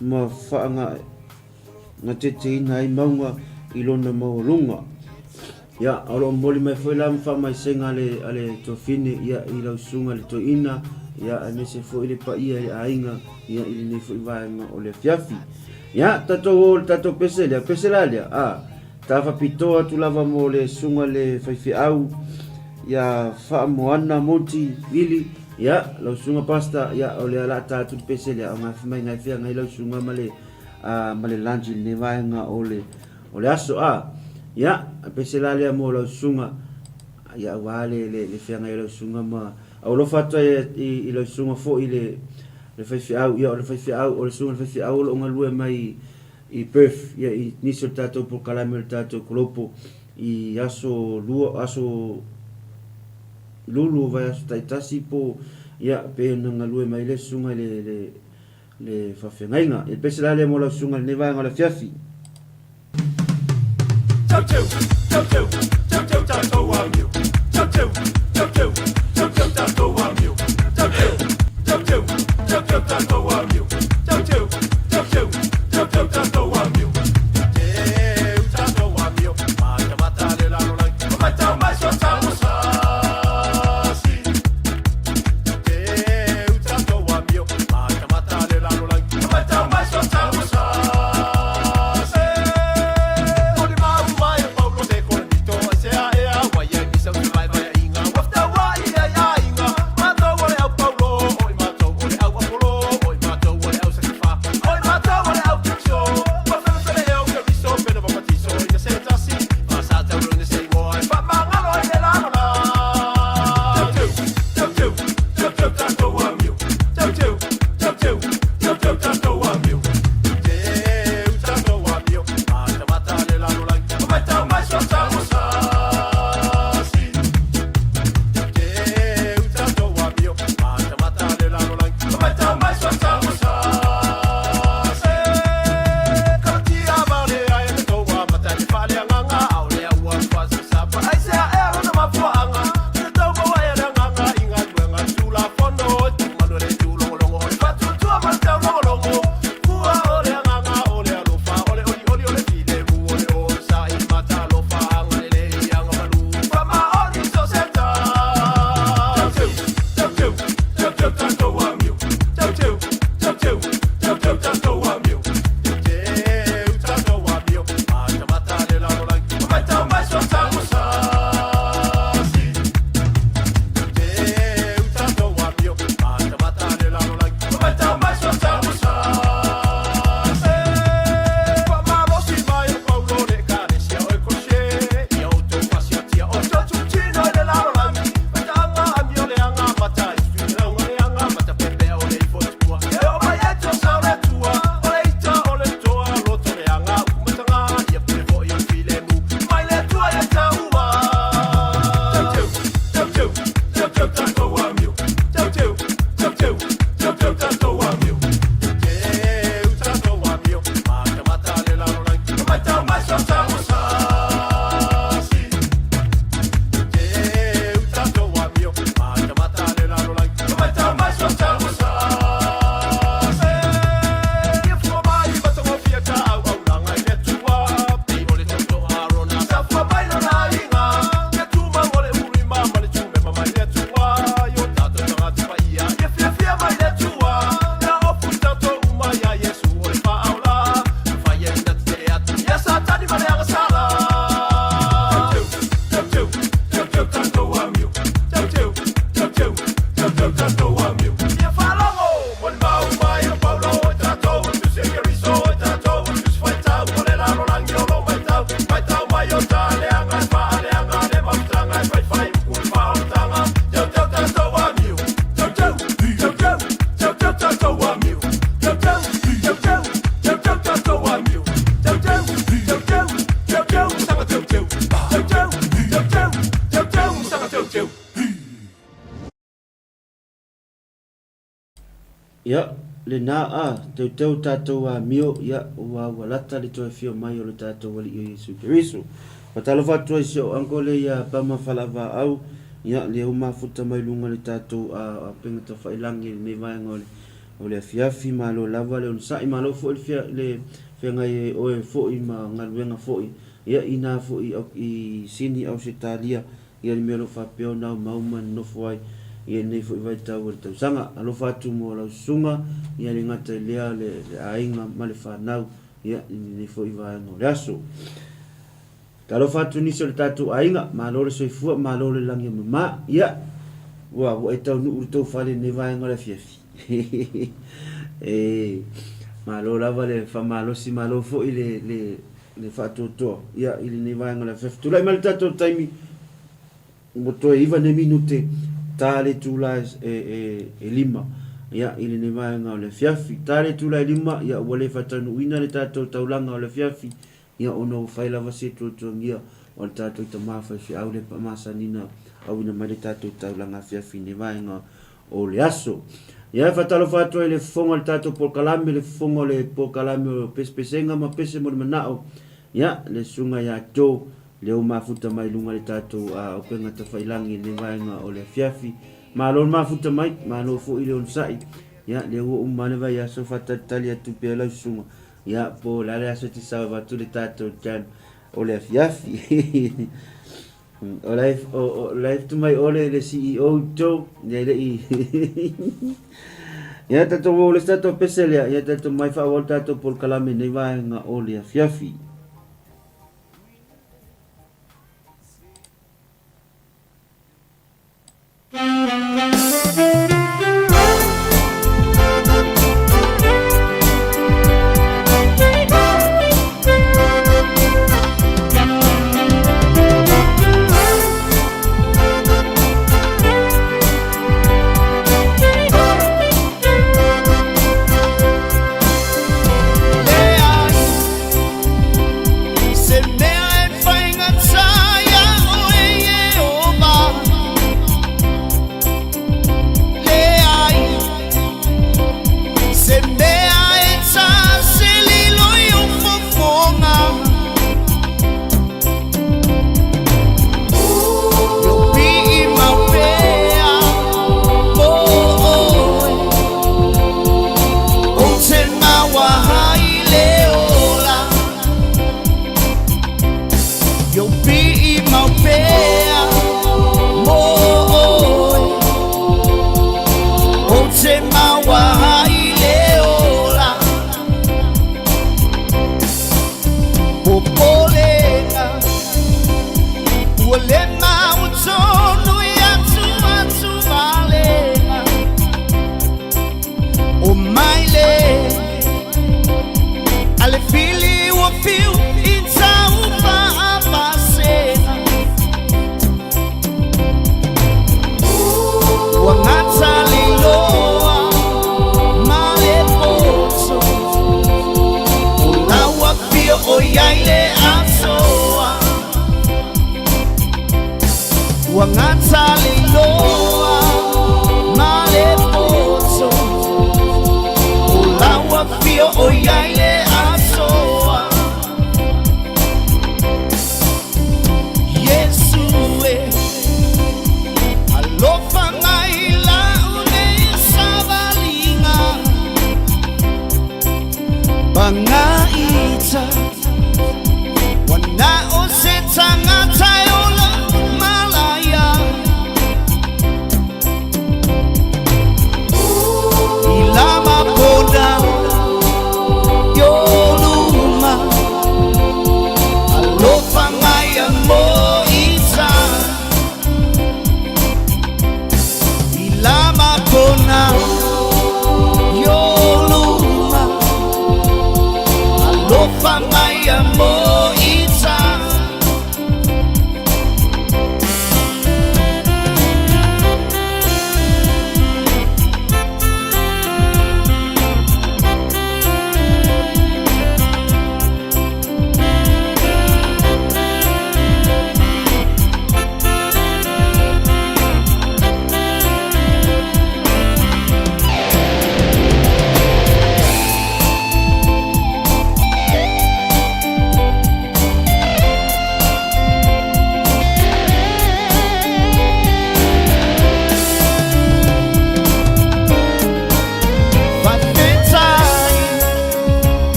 ma faagateteina ai mauga i lona maualuga. Ia, o lo o momoli mai foi la ma faamaisega a le, a le Tofine ia, i lau susuga i le Toeaina, ia, aemaise foi le paia i le aiga ia, i lenei foi vaega o le afiafi. Ia, tatou o i le tatou pese lea, pese la lea, a, Tafapitoa atu lava mo le susuga le faifeau ia Faamoana Monty Vili, ia lau susuga Pastor, ia o lea la ta atu le pese lea o gafi mai ngai feagai lau susuga ma le ma le lunch i lenei vaega o le o le aso a. Ia pese la lea mo lau susuga ia aua le le le feagai o lau susuga ma alofa atu ai i lau susuga foi le le faifeau, ia o le faifeau o le susuga le faifeau o lo o galue mai i Perth, ia i nisi o le tatou polokalame o le tatou kolopo i aso lua, aso lulu o vaiaso taitasi po, ia, pei ona galue mai le susuga i le, le, le faafeagaiga. Ia, pese la lea mo lau susuga i lenei vaega o le afiafi. Ia, lenā a, teuteu tatou amio, ia, ua ua lata le toe afio mai o le tatou Alii o Iesu Keriso. Fatalofa atu ai si ou uncle lea ia Pama Falavaau, ia, lea ua mafuta mai luga le tatou a, upega tafailangi i lenei vaega o le, o le afiafi. Malo lava le onosai, malo foi le fea, le feagai ai oe foi ma galuega foi, ia, i na foi i Sini Ausetalia, Ia le mea o lo o faapea ona aumau ma nonofo ai i lenei foi vaitau o le tausaga. Alofa atu mo lau susuga, ia le gata i lea le aiga ma le fanau, ia i lenei foi vaega o le aso. Talofa atu nisi o le tatou aiga, malo le soifua, malo le lagi e mama. Ia, ua ua e taunuu i le tou fale i lenei vaega o le afiafi. E malo lava le faamalosi, malo foi le le le faatoatoa ia i lenei vaega o le afiafi. Tulai mai le tatou taimi, ua toe 9 nei minute ta le itula e 5 ia i lenei vaega o le afiafi. Ta le itula e 5 ia ua le faataunuuina le tatou taulaga o le afiafi ia ona ua fai lava se tuatuagia o le tatou tama faifeau le masani na auina mai le tatou taulaga afiafi i lenei vaega o le aso. Ia e faatalofa atu ai i le fofoga o le tatou polokalame, le fofoga o le polokalame o Pesepesega ma Pese mo le Manao, ia, le Susuga ia Joe, lea ua mafuta mai i luga i le tatou upega tafailagi i lenei vaega o le afiafi. Malo le mafuta mai, malo foi le onosai. Ia, lea ua uma lava le vaiaso, faatalitali atu pea lau susuga, ia, po o le a le aso e te sau e avatu le tatou jam o le afiafi. O la e, o, o la e tu mai ole le CEO Joe, ia le i. Ia tatou o le tatou pese lea, ia tatou mai faaauau tatou polokalame nei vaega o le afiafi.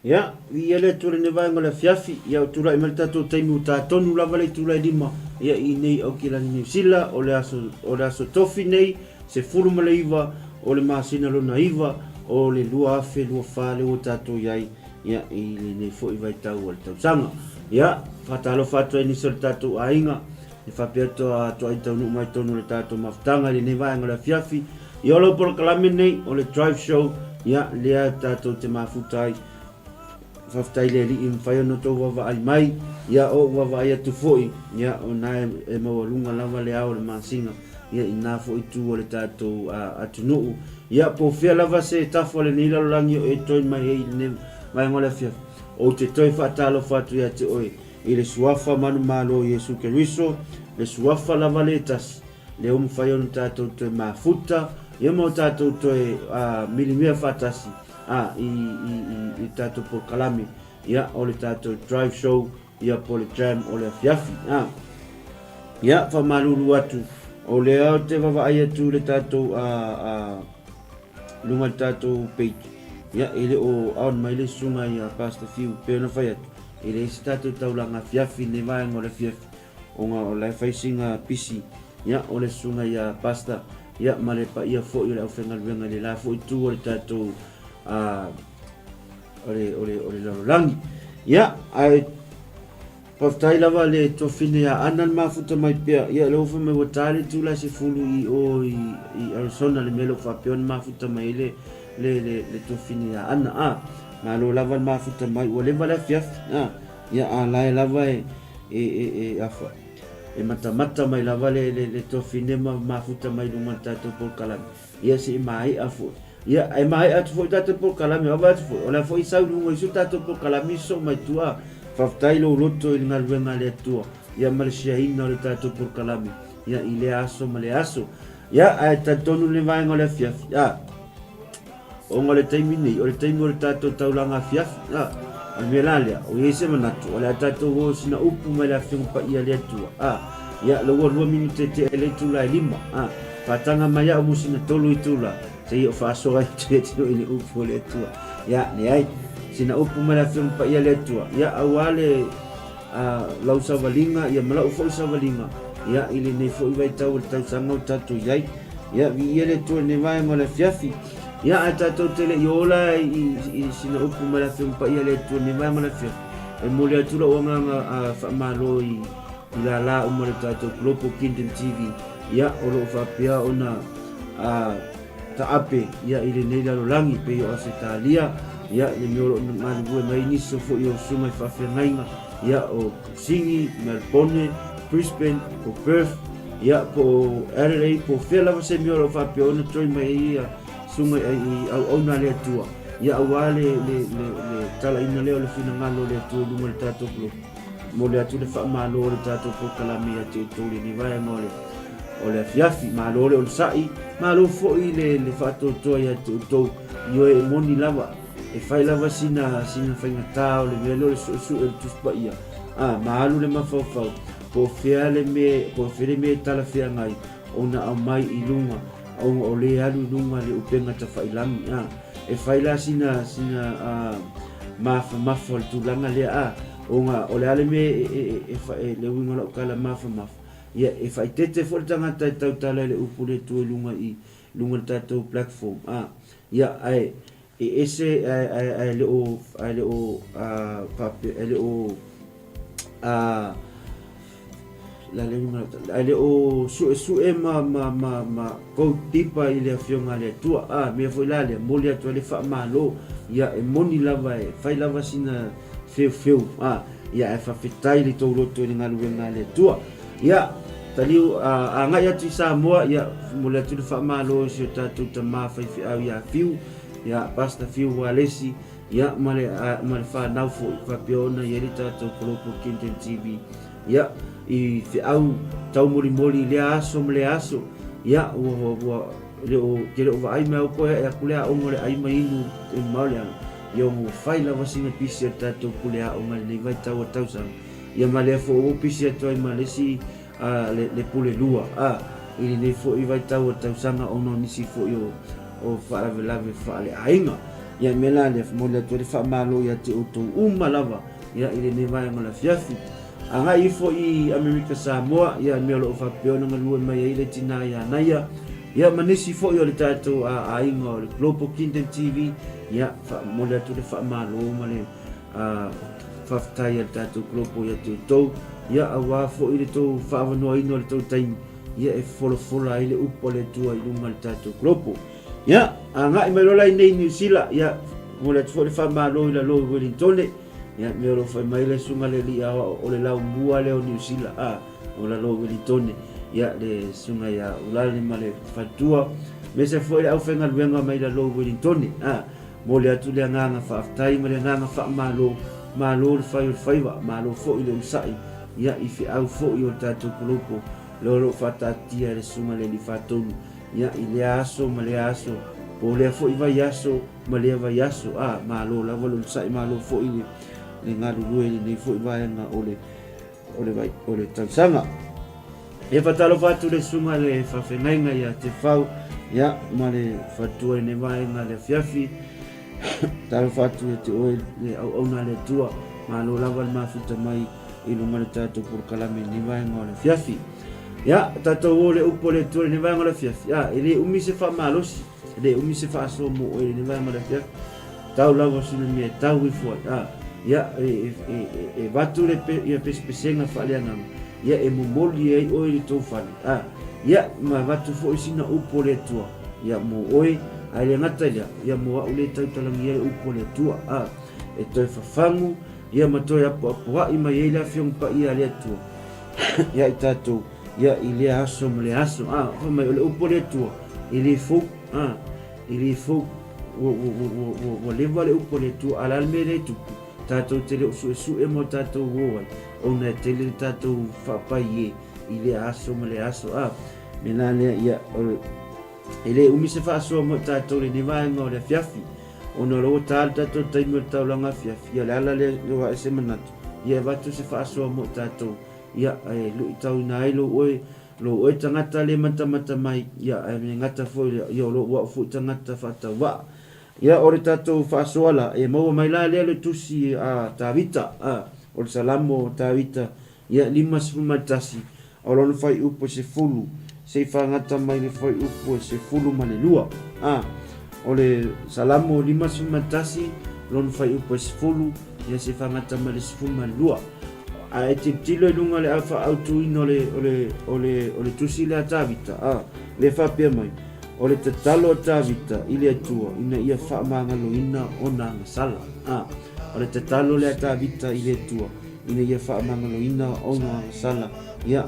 Ia, viia le Atua i lenei vaega o le afiafi, ia ua tulai mai le tatou taimi ua ta tonu lava le itula e 5, ia i inei i Aukilani Niu Sila, o le aso, o le aso Tofi nei, 19 o le masina lona iva o le 2024 lea ua tatou i ai, ia, i lenei foi vaitau o le tausaga. Ia, faatalofa atu ai nisi o le tatou aiga, e faapea atu a toai taunuu mai totonu o le tatou mafutaga i lenei vaega o le afiafi. Ia o lau polokalame nei o le Drive Show, ia lea tatou te mafuta ai. Faafetai le Alii e mafai ona outou vaavaai mai, ia o ou vaavaai atu foi, ia o na e maualuga lava le ao o le masina, ia i na foi itu o le tatou atunuu. Ia po o fea lava se tafa o lenei lalolagi o e toe mai ai i lenei vaega o le afiafi, ou te toe faatalofa atu ia te oe i le Suafa manumalo o Iesu Keriso, le Suafa lava le tasi, lea ua mafai ona tatou toe mafuta, ia ma o tatou toe milimea faatasi a, i, i, i, i tatou polokalame, ia, o le tatou drive show, ia, po o le jam o le afiafi. A. Ia, faamalulu atu, o lea ou te vaavaai atu i le tatou a, a, luga i le tatou page, ia, e le o on mai le susuga ia Pastor Fiu, pei ona fai atu, e leai se tatou taulaga afiafi i lenei vaega o le afiafi, ona o la e fai sina pisi, ia, o le susuga ia Pastor, ia, ma le paia foi o le aufaigaluega i le la foi itu o le tatou, a, o le, o le, o le lalolagi. Ia, ae faafetai lava le tuafine ia Ana le mafuta mai pea. Ia, le ofa mai ua ta le itula e 10 i o i, i Arizona le mea lea ua faapea ona mafuta mai ai le, le, le, le tuafine ia Ana. A, malo lava le mafuta mai, ua leva le afiafi. A, ia, a la e lava e, e, e, e, afa, e matamata mai lava le, le, le tuafine ma mafuta mai luga o le tatou polokalame. Ia se i maea foi. Ia, e maea atu foi tatou polokalame, ava atu foi, o le a foi sau i luga i so tatou polokalame i soo mai tua. Faafetai lou loto i le galuega a le Atua, ia ma le siaina o le tatou polokalame, ia i lea aso ma lea aso. Ia, ae talitonu le vaega o le afiafi, a, ona o le taimi nei, o le taimi o le tatou taulaga afiafi, a, o le mea la lea, o i ai se manatu, o le a tatou o sina upu mai le Afioga Paia a le Atua, a, ia, le ua 2 minute tea i le itula e 5, a, Faataga mai au mo sina tolu itula, seia o faasoa ai atu ia te oe i le upu o le Atua. Ia, leai, sina upu mai le Afioga Paia a le Atua, ia, auā le a, lau savaliga, ia ma la'u foi savaliga, ia, i lenei foi vaitau o le tausaga o tatou i ai. Ia, viia le Atua i lenei vaega o le afiafi. Ia, ae tatou te le i ola i, i sina upu mai le Afioga Paia a le Atua i lenei vaega o le afiafi, e momoli atu la'u agaga a, faamalo i, i lālā uma o le tatou Global Kingdom TV, ia, o lo o faapea ona a, taape ia, i lenei lalolagi, pei o Ausetalia, ia, le mea o lo o galulue mai nisi o foi o susuga i faafeagaiga, ia, o Sini, Melbourne, Brisbane, o Perth, ia, po o Adelaide, po o fea lava se mea o lo o faapea ona join mai ai ia susuga i, i auauna a le Atua, ia, auā le, le, le, le talaina lea o le finagalo o le Atua i luga o le tatou globe. Momoli atu le faamalo o le tatou polokalame ia te outou i lenei vaega o le o le afiafi. Malo le onosai, malo foi le, le faatoatoa ia te outou i oe e moni lava. E fai lava sina, sina faigata o le mea lea o le suesue o le Tusi Paia. A, ma alu le mafaufau, po o fea le mea, po o fea le mea e talafeagai ona aumai i luga, ona o lea e alu i luga le upega tafailagi. A, e fai la sina, sina, a, mafamafa o le tulaga lea, a, Ona o le a le mea e, e, e, e, le uiga o lau tala mafamafa, ia, e faaeteete foi le tagata e tautala i le upu le Atua i luga i luga i le tatou platform, a, ia, ae e ese, ae, ae, ae le o, ae le o, a, faapea, ae le o, a, la le uiga o lau tala, ae le o suesue ma, ma, ma, ma go deeper i le Afioga a le Atua, a, mea foi la lea, momoli atu ai le faamalo, ia, e moni lava e fai lava sina feufeu, a, ia, ae faafetai le tou loto i le galuega a le Atua. Ia, taliu, a, agai atu i Samoa, ia, momoli atu le faamalo i si o tatou tama faifeau ia Fiu, ia, Pastor Fiu Walesi, ia, ma le, a, ma le whanau foi, faapea ona i ai le tatou Global Kingdom TV, ia, i feau taumolimoli i lea aso ma lea aso, ia, ua, ua, ua, le o, ke le o vaai mai au koe ae aku le aoga o le ai ma inu e mamao le aga. Ia ua fai lava sina pisi a le tatou pule aoga i lenei vaitau o le tausaga. Ia ma lea foi ua pisi atu ai ma le isi a, le, le pule lua a, i lenei foi vaitau o le tausaga ona o nisi foi o, o faalavelave faaleaiga. Ia, mea la lea, momoli atu ai le faamalo ia te outou uma lava, ia, i lenei vaega o le afiafi. Agai ifo i Amerika Samoa, ia, mea o lo o faapea ona galue mai ai le tinā ia Naia, ia, ma nisi foi o le tatou aiga o le Global Kingdom TV, ia, momoli atu le faamalo ma le faafetai a le tatou Global ia te outou, ia, aua foi le tou faaavanoaina o le tou taimi, ia, e folafola ai le upu a le Atua i luga o le tatou Global. Ia, agai mai loa la i nei Niu Sila, ia, momoli atu foi le faamalo i lalo i Wellingtone, ia, mea o lo o fai mai le susuga le alii aoao o le laumua lea o Niu Sila, a, o lalo i Wellingtone, ia, le susuga ia Ulale ma le faletua, aemaise foi le aufaigaluega mai lalo i Wellingtone, a, momoli atu le agaga faafetai ma le agaga faamalo, malo le fai o le faiva, malo foi le onosai, ia, i feau foi o le tatou kolopo, lea o lo o faataatia e le susuga le alii faatonu, Ia, i lea aso ma lea aso, po o lea foi vaiaso ma lea vaiaso, a, malo lava le onosai, malo foi le, le galulue i lenei foi vaega o le, o le, vai, o le tausaga. E faatalofa atu le susuga le faafeagaiga ia Tefau, ia, ma le faletua i lenei vaega le afiafi. Talofa atu ia te oe le auauna a le Atua, malo lava le mafuta mai i luga o le tatou polokalame i lenei vaega o le afiafi. Ia, tatou o le upu a le Atua i lenei vaega o le afiafi. A, e le umi se faamalosi, e le umi se faasoa mo oe i lenei vaega o le afiafi. Tau lava sina mea e tau ifo ai. A, ia, e, e, e, e, e vatu le pe, ia pesepesega faaleagaga, ia e momoli ai oe i le tou fale. A, ia, ma avatu foi sina upu a le Atua, ia mo oe, ae le gata i lea, ia mo a'u le tautalagia le upu a le Atua. A, e toe fafagu, ia ma toe apoapoa'i mai ai le Afioga Paia a le Atua ia i tatou, ia i lea aso ma lea aso. A, fai mai, o le upu a le Atua, e le fou, a, e le fou, ua, ua, ua, ua, ua, ua leva le upu a le Atua, a o le a le mea lea e tupu? Tatou te le o suesue mo tatou o ai, ona e tele le tatou faapai e i lea aso ma lea aso. A, mea la lea, ia, o le, e le umi se faasoa mo i tatou i lenei vaega o le afiafi. Ona o lea ua ta le tatou taimi o le taulaga afiafi, ia o le ala lea ua ae se manatu, ia e avatu se faasoa mo i tatou, ia e luitauina ai lou oe, lou oe tagata le matamata mai, ia ae le gata foi lea, ia o lou au foi tagata faatauvaa. Ia o le tatou faasoa la, e maua mai la lea le tusi a Tavita, a, o le Salamo o Tavita, ia 51, o lona fuaiupu e 10, se i fagata mai le fuaiupu e 12. A, o le Salamo 51, lona fuaiupu e 10, ia se i fagata mai le 12. A e tilotilo i luga o le faaautuina o le, o le, o le, o le tusi lea a Tavita, a, lea e faapea mai, O le tatalo a Tavita i le Atua ina ia faamagaloina ona agasala. A, o le tatalo lea a Tavita i le Atua ina ia faamagaloina ona agasala, ia,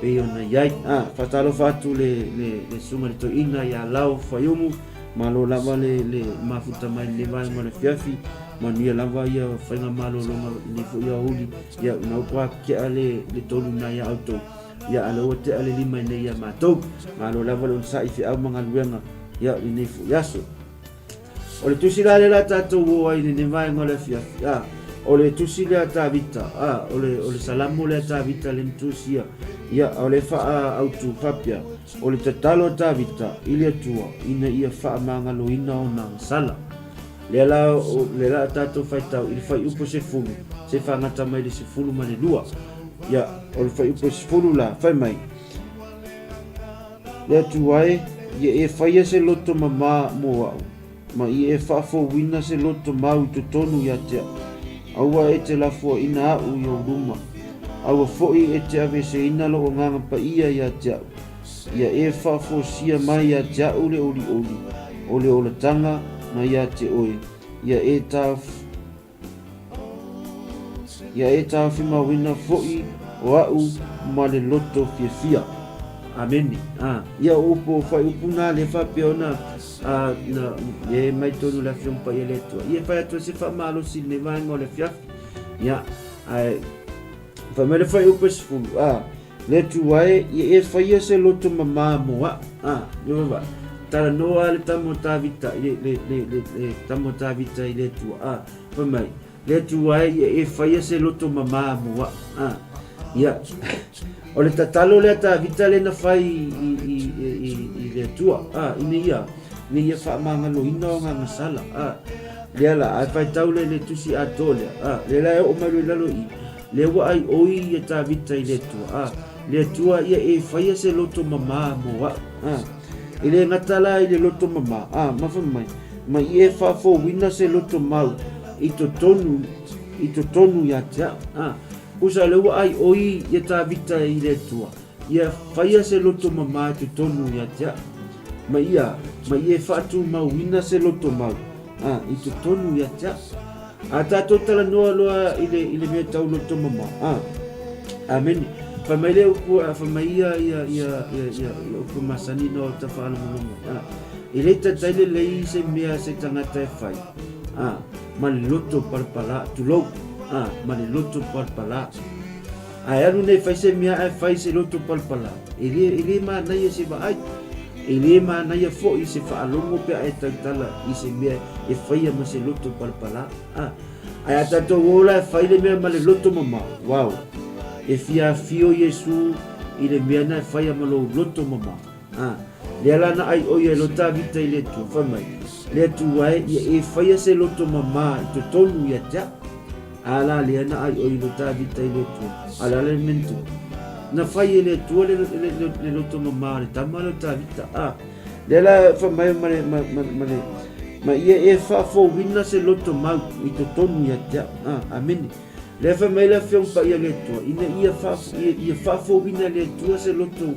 pei ona i ai. A, faatalofa atu le, le, le susuga i le toeaina ia Lao Faiumu, malo lava le, le mafuta mai i lenei vaega o le afiafi, manuia lava ia faiga malologa i lenei foi aoauli, ia, na ua kea le, le tolu na ia outou, ia, a o lea ua tea le lima i nei ia matou. Malo lava le onosai i feau ma galuega, ia, i lenei foi aso. O le tusi la lea la tatou o ai i lenei vaega o le afiafi, a, o le tusi lea a Tavita, a, o le, o le salamo lea a Tavita le na tusia, ia, o le faaautu faapea, o le tatalo a Tavita i le Atua ina ia faamagaloina ona agasala. Lea la, o, lea la a tatou faitau i le fuaiupu 10, se faagata mai le 12. Ia, o le fuaiupu 10 la, fai mai, Le Atua e, ia e faia se loto mamā mō a'u, ma ia e faafouina se loto mau i totonu ia te a'u. Aua e te lafoaina a'u i ou luma, aua fo'i e te aveeseina lou Agaga Paia ia te a'u. Ia e faafosia mai ia te a'u le olioli o le olataga na ia te oe, ia e Ia e taofimauina foʻi o aʻu ma le loto fiafia. Amene. A, ia o upu o whaiupu nā le faapea ona a, na, e mai tonu le afioga paia le Atua. Ia e whai atu ai se faamalosi i lenei vaega o le afiafi. Ia, ae, whai mai le whaiupu e 10. A, Le Atua e, ia e faia se loto mamā mō a'u. A, le vava, talanoa le tama o Tavita i le, le, le, le, le tama o Tavita i le Atua. A, fai mai, Le Atua e, ia e faia se loto mamā mō a'u. A, ia, o le tatalo lea Tavita le na fai i, i, i, i, i le Atua. A, ina ia, Ina ia faamagaloina o agaga sala, a. Lea la, a e faitau lea i le tusi atoa lea, a, lea la e oo mai loa i lalo i i, lea ua ai oi ia Tavita i le Atua, a, le Atua ia e faia se loto mamā mo a'u, a. E le gata la i le loto mamā, a, ma fai mai, ma ia e faafouina se loto mau i totonu, i totonu ia te a'u, a. Kusa lea ua ai oi ia Tavita i le Atua, Ia faia se loto mamā i totonu ia te a'u, ma ia, ma ia e faatumauina se loto mau, ā, i totonu ia te a'u. A tātou talanoa loa i le, i le mea tau loto mamā, ā, Āmene. Whai mai le upu, a whai mai ia, ia, ia, ia, ia, ia upu masani no ta whaalongolongo, ā, e le tatai le lei se mea se tangata e whai, ā, ma le loto palapala, tulou, ā, ma le loto palapala. Ae alu nei fai se mea ae fai se loto palapala. E le, e le manaia se vaai. E le manaia foʻi se faalogo pe a e tautala i se mea e faia ma se loto palapala. A, ae a tatou o la e fai le mea ma le loto mamao, wow, e fia afio Iesu i le mea na e faia ma lou loto mamao. A, lea la na ai ʻo ia e lo Tavita i le Atua, fai mai, Le Atua e, ia e faia se loto mamā i totonu ia te a'u. A la lea na ai ʻo ia lo Tavita i le Atua, a le a le mea na tupu? Na fai e le Atua le, le, le, le loto mamā o le tama lea o Tavita. A, lea la fai mai ma le, ma, ma, ma le, ma ia e faafouina se loto mau i totonu ia te a'u. A, amene. Lea fai mai le Afioga Paia le Atua, ina ia, fa, ia, ia faafouina e le Atua se loto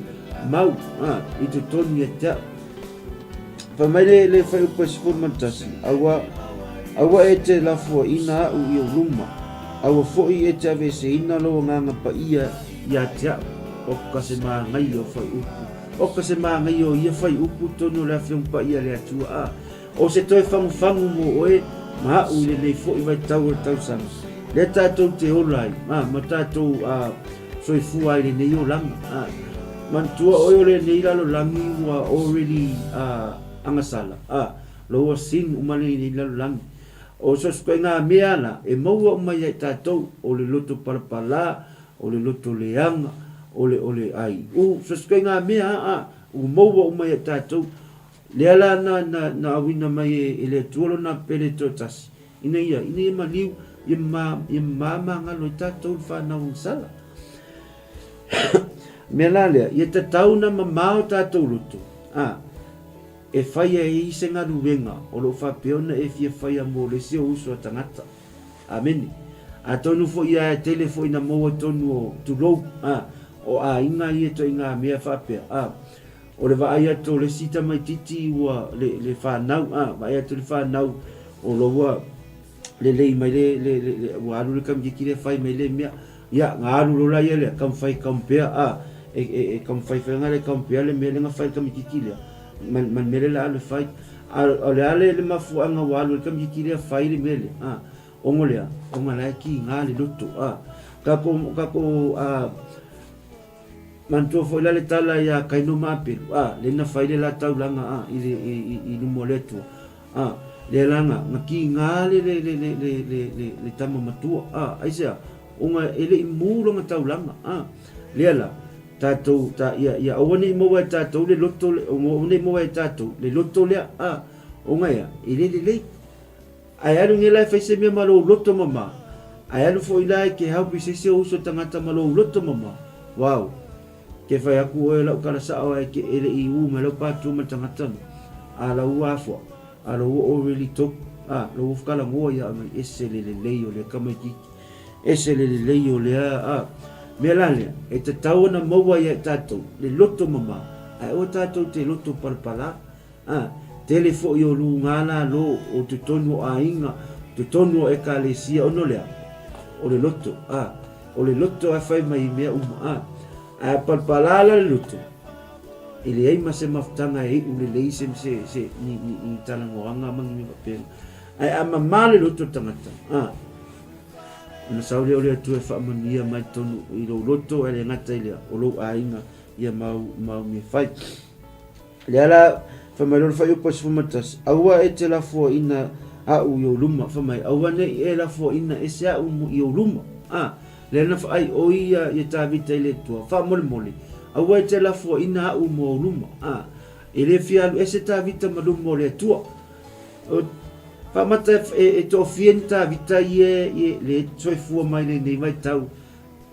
mau a, i totonu ia te a'u. Fai mai le, le fuaiupu e 11, Aua, aua e te lafuaina a'u i ou luma, aua foʻi e te aveeseina lou agaga paia ia te a'u. O ka se māgaia o fuaiupu, o ka se māgaia o ia fuaiupu tonu o le Afioga Paia le Atua, a, O se toe fagufagu mo oe ma a'u i lenei foʻi vaitau o le tausaga, lea tatou te ola ai, a, ma tatou, a, soifua ai i lenei olaga, a. Manatua oe o lenei lalolagi ua already, a, agasala, a, loua sin uma lenei lalolagi. O so se ituaiga mea la e maua uma ia i tatou, o le loto palapala, o le loto leaga, o le, o le ai u, so se ituaiga mea, a, a, ua maua uma ia i tatou. Lea la na, na, na auina mai e, e le Atua lona pele toatasi, ina ia, ina ia maliu, ia ma, ia mamagalo ai tatou le whanau agasala. Mea la lea, ia tatau na mamao tatou loto, a, e whai ai i se galuega o loo faapea ona e fia whaia mo le isi o uso a tagata. Amene. Atonu foi ia e tele foi na maua tonu o tulou, a, o aiga ia ituaiga mea faapea, a, O le vaai atu o le isi tamaititi ua le, le whanau, a, vaai atu le whanau o loua lelei mai le, le, le, le ua alu le kamikiki le whai mai le mea, ia, nga alu lola ia lea, kam whai kampea, a, e, e, e kam whai whainga le kampea le mea le nga whai kamikiki lea, ma, ma le mea le la alu whai, a, o le ale le mafuanga ua alu le kamikiki lea whai le mea lea, a, ongo lea, onga lae ki nga le loto, a, kako, kako, a, Manatua foi la le tala ia Kaino ma Apelu, a, le na fai le la taulaga, a, i le, i, i, i luma o le Atua, a, lea la nga, nga ki nga le, le, le, le, le, le, le, le tama matua, a, aisea, onga e le i mu lona taulaga, a, lea la, tatou, ta, ia, ia aua ne i maua e tatou le loto, le, aua ne i maua e tatou le loto lea, a, onga ea, e le lelei. Ae alu nei la e fai se mea ma lou loto mama. Ae alu foi la e ke help i se isi o uso tagata ma lou loto mama. Wow. Ke fai aku oe lau kala sao ae ke ele i u mai lau patua ma le tagata no. A lau ua afua. A lou ua already tok. A lou ua kala ngoa ia mai ese le lelei o lea kamaititi. Ese le lelei o lea a. Mea la lea, e tatau ona maua ia i tatou le loto mama. Ae aua tatou te loto palapala. Ā, tele foʻi o lūgā lalo o totonu o aiga, totonu o ekalesia, ono lea, o le loto, ā, o le loto ae fai mai i mea uma, ā, ae palapala la le loto, e leai ma se mafutaga e iʻu lelei se, se, se, ni, ni, ni talanoaga ma ni mea faapena. Ae a mamā le loto o le tagata, ā, ona sau lea o le Atua e faamanuia mai totonu i lou loto ae le gata i lea, o lou aiga ia mau, mau mea fai. Lea la, fai mai loa le fuaiupu e 11, Aua e te lafoaina a'u i ou luma, fai mai, aua ne i e lafoaina ese a'u i ou luma. A, lea na whaai o ia i a Tāvita i le Atua, faamolemole, aua e te lafoaina a'u mo ou luma. A, E le fia alu ese Tavita ma luma o le Atua. O faamata e toafia ni Tavita ia e le soifua mai lenei vaitau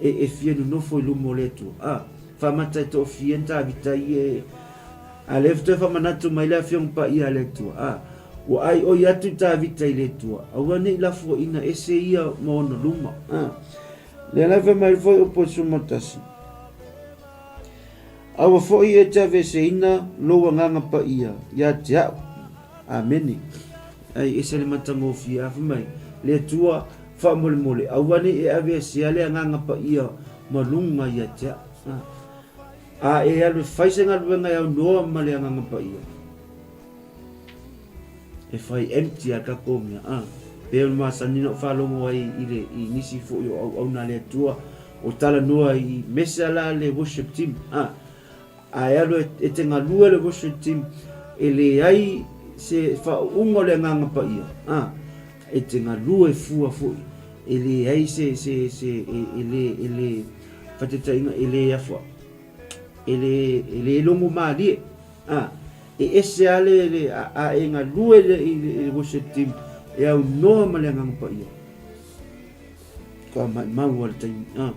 e fia nonofo i luma o le Atua. A, faamata e toafia ni Tavita ia e a lea toe faamanatu mai le Afioga Paia a le Atua. A, ua aioi atu Tavita i le Atua, aua ne i lafuaina ese ia ma ona luma. A, lea la fai mai foi upu 11. Aua foi e te aveeseina lou Agaga Paia ia te a'u. Amene. Ai ese le matagofie afe mai le Atua faamolemole, aua ne i e aveesea le Agaga Paia ma luga ia te a'u. A e alu e fai se galuega e aunoa ma le Agaga Paia, e fai empty a tatou mea a pei ona masani na ou faalogo ai i le i nisi foi o auauna a le Atua o talanoa i mese a la le worship team a a e alu e te galue le worship team e leai se faauuga o le Agaga Paia a e te galue fua foi e leai se se se e le e le faataitaiga e le afa e le e le logo malie A, e ese lava le, le, a, a e galue le, i le, i le worship team e aunoa ma le Agaga Paia. Ka maimau a le taimi. A,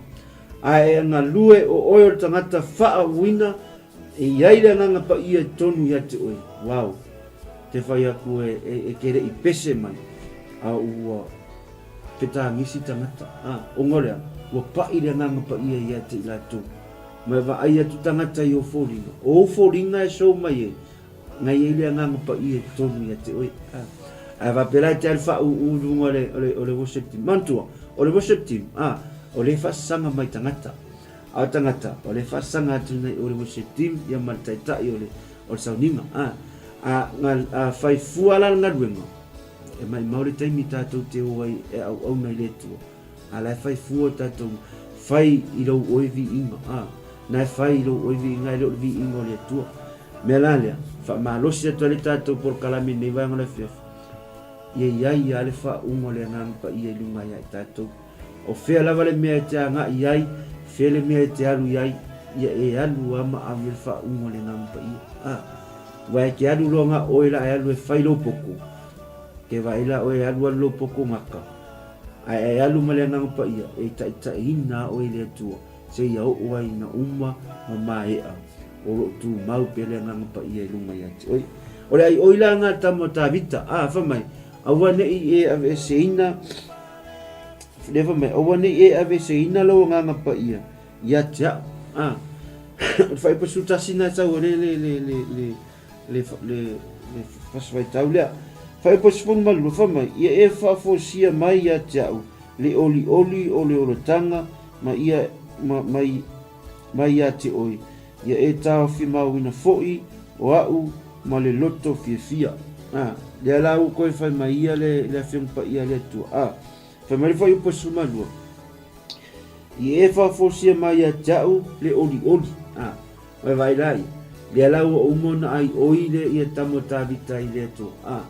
a e galue o oe o le tagata faauuina e i ai le Agaga Paia i totonu ia te oe. Wow. Te whai aku e, e, e ke rei pese mai. A ua petangisi tangata. A, onga o lea, ua pai le Agaga Paia ia te i latou. Ma e vaai atu tagata i o foliga. O ou foliga e show mai ai, ngai ai le Agaga Paia i totonu ia te oe. Ae faapela e te alu faauu i luga o le, o le, o le worship team. Manatua, o le worship team, a, o le faasaga mai tagata. A o tagata, o le faasaga atu nei o le worship team, ia ma le taitai o le, o le sauniga. A, a, a, a fai fua la le galuega, e maimau le taimi tatou te o ai e auauna i le Atua. A la e fai fua tatou fai i lou oe viiga, a, na e fai i lou oe viiga e le o le viiga o le Atua. Mea la lea, faamalosi atu ai le tatou polokalame i lenei vaega o le afiafi, ia i ai lava le faauuga o le Agaga Paia i luga ia i tatou. O fea lava le mea e te agai i ai, fea le mea e te alu i ai, ia e alu lava ma ave le faauuga o le Agaga Paia. A, aua e te alu loa ga oe la e alu e fai lou poto, ke vaai la oe e alu alu lou poto gata, Ae e alu ma le Agaga Paia e taitaiina oe i le Atua, seia oo ai ina uma ma maea, o loo tumau pea le Agaga Paia i luga ia te oe. O le aioi la nga tama o Tavita, a, fai mai, Aua ne i e aveeseina, lea fai mai, aua ne i e aveeseina lou Agaga Paia ia te a'u. A, o le faaipasu tasi na e sau ai le, le, le, le, le, le, le, le fasivaitau lea. Faaipoipoimalua fai mai, ia e faafosia mai ia te au le olioli o le olataga ma ia, ma, mai, mai ia te oe, ia e taofimauina foi o a'u ma le loto fiafia. A, lea la ua koe fai mai ia le, le Afioga Paia a le Atua. A, fai mai le fuaiupu 12, Ia e faafosia mai ia te a'u le olioli. A, Vaivai la ia. Lea la ua uma ona ai oi le ia tama o Tavita i le Atua, a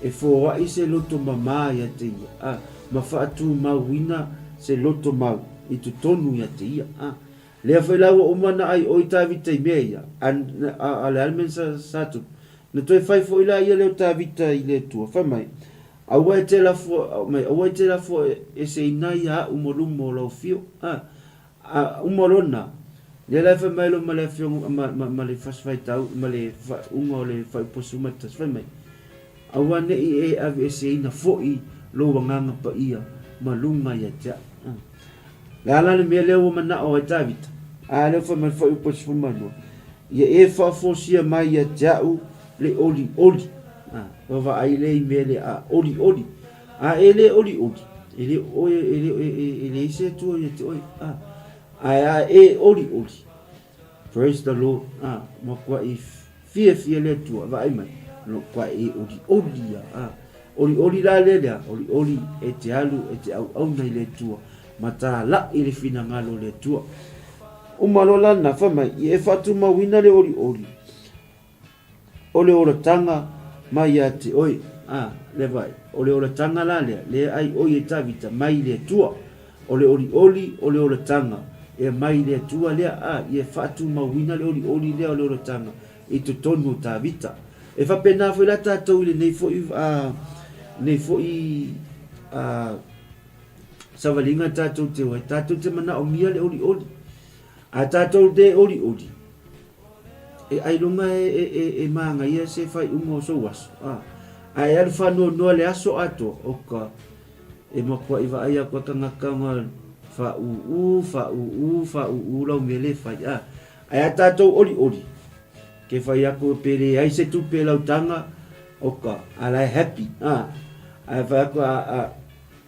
e foai se loto mamā ia te ia, a ma faatumauina se loto mau i totonu ia te ia. A lea foi la ua uma ona ai oi Tavita i mea ia, a, a, a le a le mea sa, sa tupu? Na toe fai foi la ia lea o Tavita i le Atua, fai mai, Aua e te lafo, mai, aua e te lafo eseina ia a'u ma luma o lau afio, a. A uma lona, lea la e fai mai loa ma le afioga ma, ma, ma le fasifaitau, ma le faauga o le faaiuposi uma tasi, fai mai, Aua ne i e aveeseina foi lou Agaga Paia ma luga ia te a'u. Le a la le mea lea ua mana'o ai Tavita? A lea ua fai mai le faaiuposi 12, Ia e faafosia mai ia te a'u le olioli. A, vaavaai lea i mea lea, a, olioli. A e le olioli, e le oe, e le, e, e, e leai se Atua ia te oe. A, ae a e olioli, praise the Lord, a, matuai fiafia le Atua, vaai mai, no kua e olioli ia, a, olioli la lea lea, olioli e te alu, e te auauna i le Atua, ma tāla'i le finagalo o le Atua. Uma loa la lena, fai mai, ia e faatumauina le olioli, O le olataga mai ia te oe. A, le vai, o le olataga la lea, lea ai oe e Tavita, mai i le Atua. O le olioli o le olataga, e mai i le Atua lea, a, ia faatumauina le olioli lea o le olataga, i totonu o Tavita. E faapena foi la tatou i lenei foi a lenei foi a savaliga tatou te o ai, tatou te manaomia le olioli. A tatou le olioli, e ailoga e, e, e, e māgaia se faaiuga o sou aso. A, a e alu faanoanoa le aso atoa, oka, e matuai vaai aku a tagata ona faaūū, faaūū, faaūū lau mea le fai. A, ae a tatou olioli, ke fai aku pe leai se tupe lau taga, oka, a la e happy. A, ae fai aku a, a,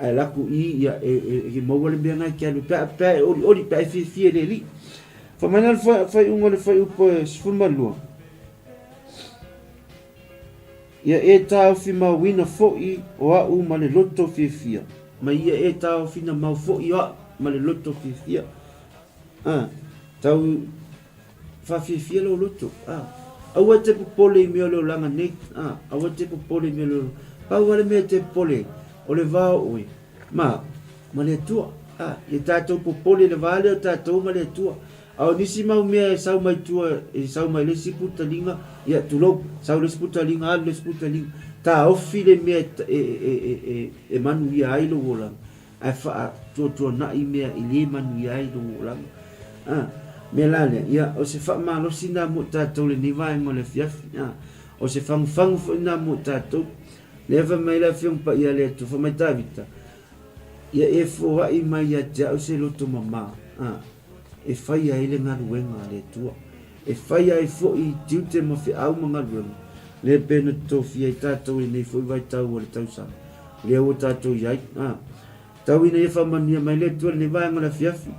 ae laku i ia e, e, e maua le mea ngai ke alu pe a, pe a e olioli, pe a e fiafia i le alii. Fai mai la le faaiuga o le fuaiupu e 12. Ia e taofimauina foʻi o aʻu ma le loto fiafia. Ma ia e taofinamau foʻi o aʻu ma le loto fiafia. A, tau faafiafia lou loto. A, aua e te popole i mea o le olaga nei. A, aua e te popole i mea o le olaga. Pau lava le mea e te popole ai, o le va o oe ma, ma le Atua. A, ia tatou popole i le va lea o tatou ma le Atua. A o nisi mau mea e sau mai tua, e sau mai le isi putaliga, ia, tulou, sau le isi putaliga, alu le isi putaliga, taofi le mea e, e, e, e, e, e manuia ai lou olaga, ae faatuatuanai mea e le manuia ai lou olaga. A, mea la lea, ia, o se faamalosi lena mo tatou lenei vaega o le afiafi. A, o se fagufagu foi lena mo tatou. Lea fai mai le Afioga Paia a le Atua, fai mai Tavita, Ia e foai mai ia te au se loto mamā, a, e fai ai le galuega a le Atua, e fai ai foi tiute ma feau ma galuega, lea pei ona tofia ai tatou i lenei foi vaitau o le tausaga, lea ua tatou i ai, a, tau ina ia faamanuia mai le Atua i lenei vaega o le afiafi,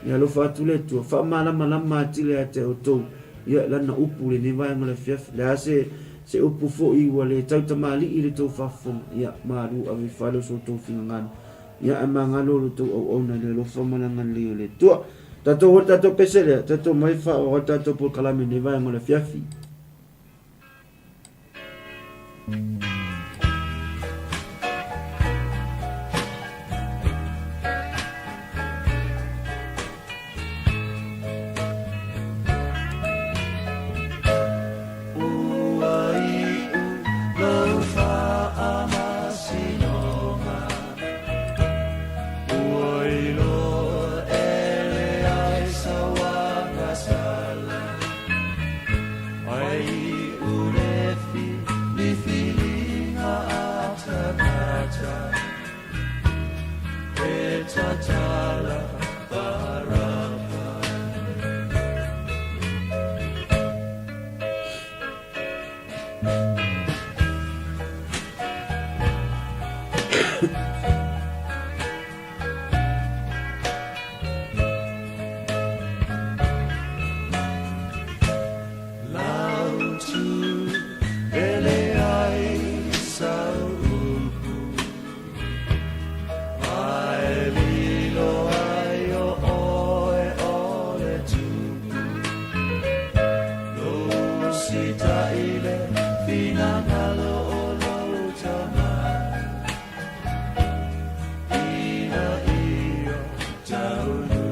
ia alofa atu le Atua, faamalamalama atili ia te outou, ia Lana upu i lenei vaega o le afiafi, le a se, se upu foi ua le tautamalii i le tou faafofoga, ia, malu ave i fale o so outou finagalo. Ia ae magalo lo outou auauna i le alofa ma le agalelei o le Atua. Tatou o le tatou pese lea, tatou mai faaauau ai le tatou polokalame i lenei vaega o le afiafi. Ua iu lou faamasinoga. Ua iloa e leai sau agasala. Ai iu le filifiliga a tagata. E tatala Baraba. Lautu e leai sau upu. Ae lilo ai o oe o le tupu. Lou sitaʻi le finagalo o lou tama. Ina ia taunuu.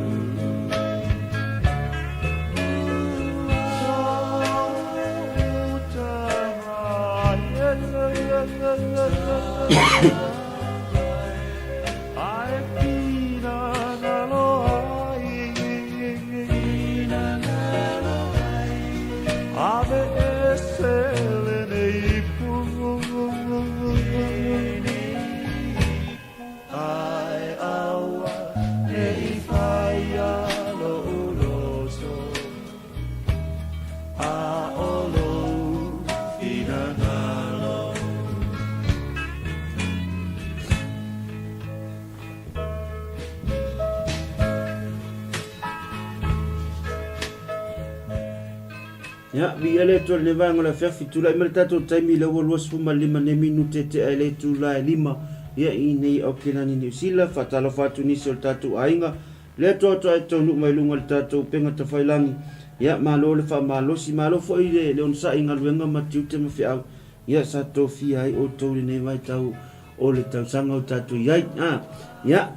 Ia, viia le Atua i lenei vaega o le afiafi. Tulai mai le tatou taimi i le ua 25 nei minute e tea i le itula e 5, ia, i inei i Aokelani, Niu Sila. Faatalofa atu nisi o le tatou aiga. Le Atua atoa e taunuu mai luga i le tatou upega tafailangi. Ia, malo le faamalosi, malo foi le onosai i galuega ma tiute ma feau, ia, sa tofia ai outou i lenei vaitau o le tausaga o tatou i ai. A, ia,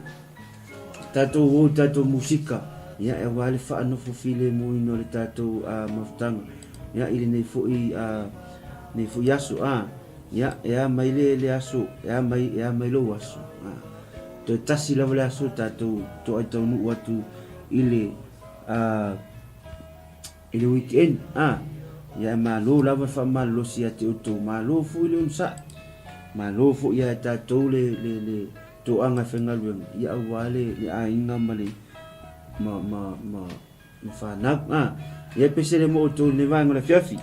tatou o i tatou musika, ia, aua le faanofo filemu ina o le tatou mafutaga. ia i lenei foi lenei foi aso a ia e a mai le le aso e a mai e a mai lou aso a toe tasi lava le aso tatou toai taunuu atu i le i le weekend a ia e malo lava le faamalolosi ia te outou malo foi le onosai malo foi ia tatou le le le toaga e faigaluega ia aua le le aiga ma le ma ma ma ma fanau a ia pese le mo outou i lenei vaega o le afiafi.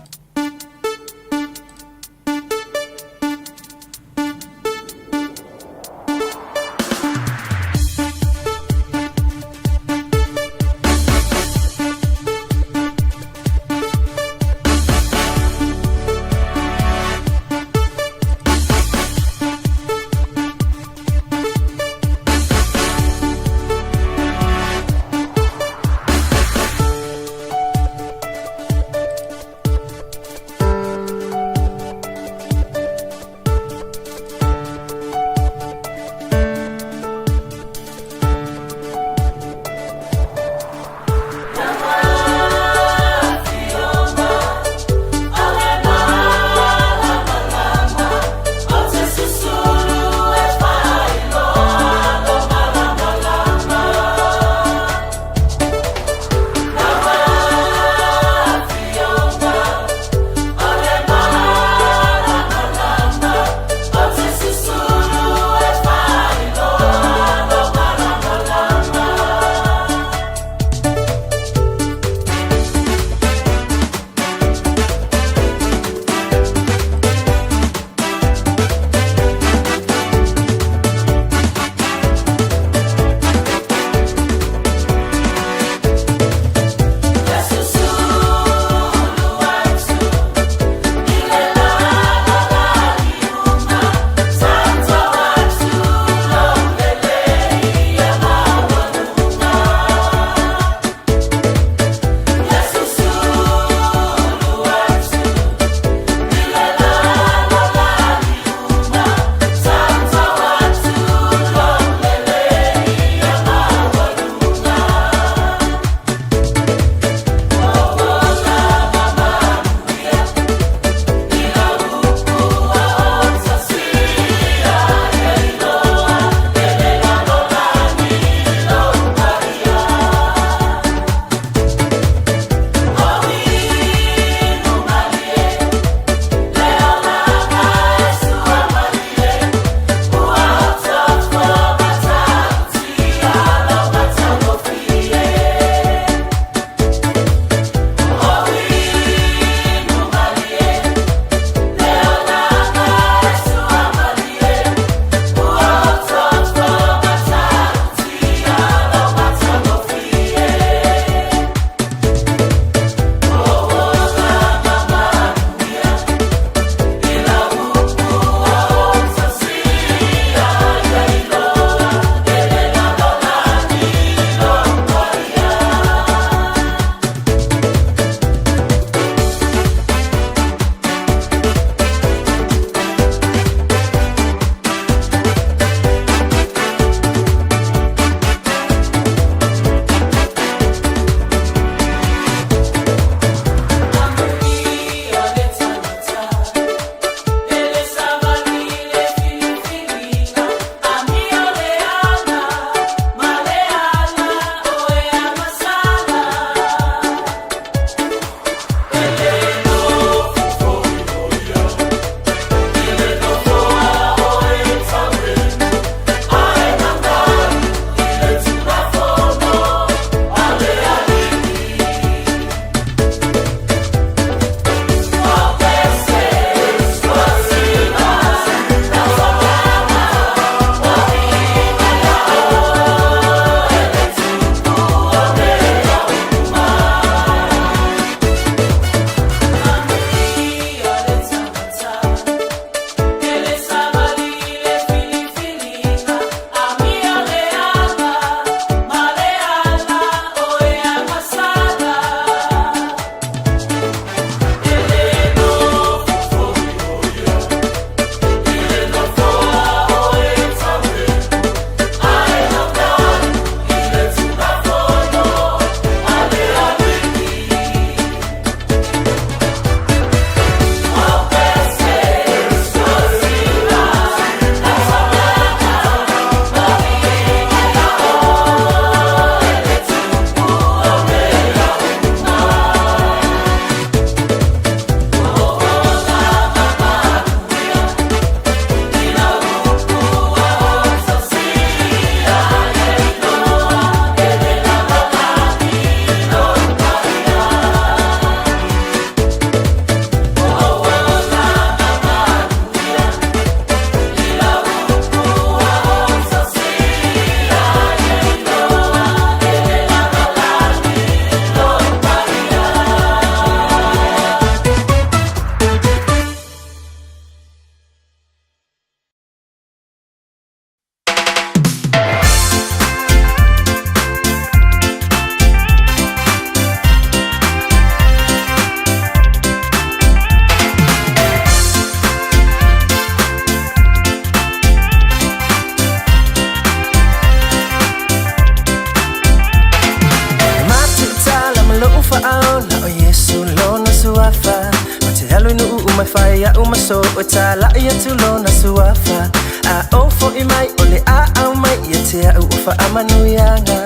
mai fai a'u ma so o tala'i atu lona suafa. A o fo'i mai o le a'au mai ia te a'u o fa'amanuiaga.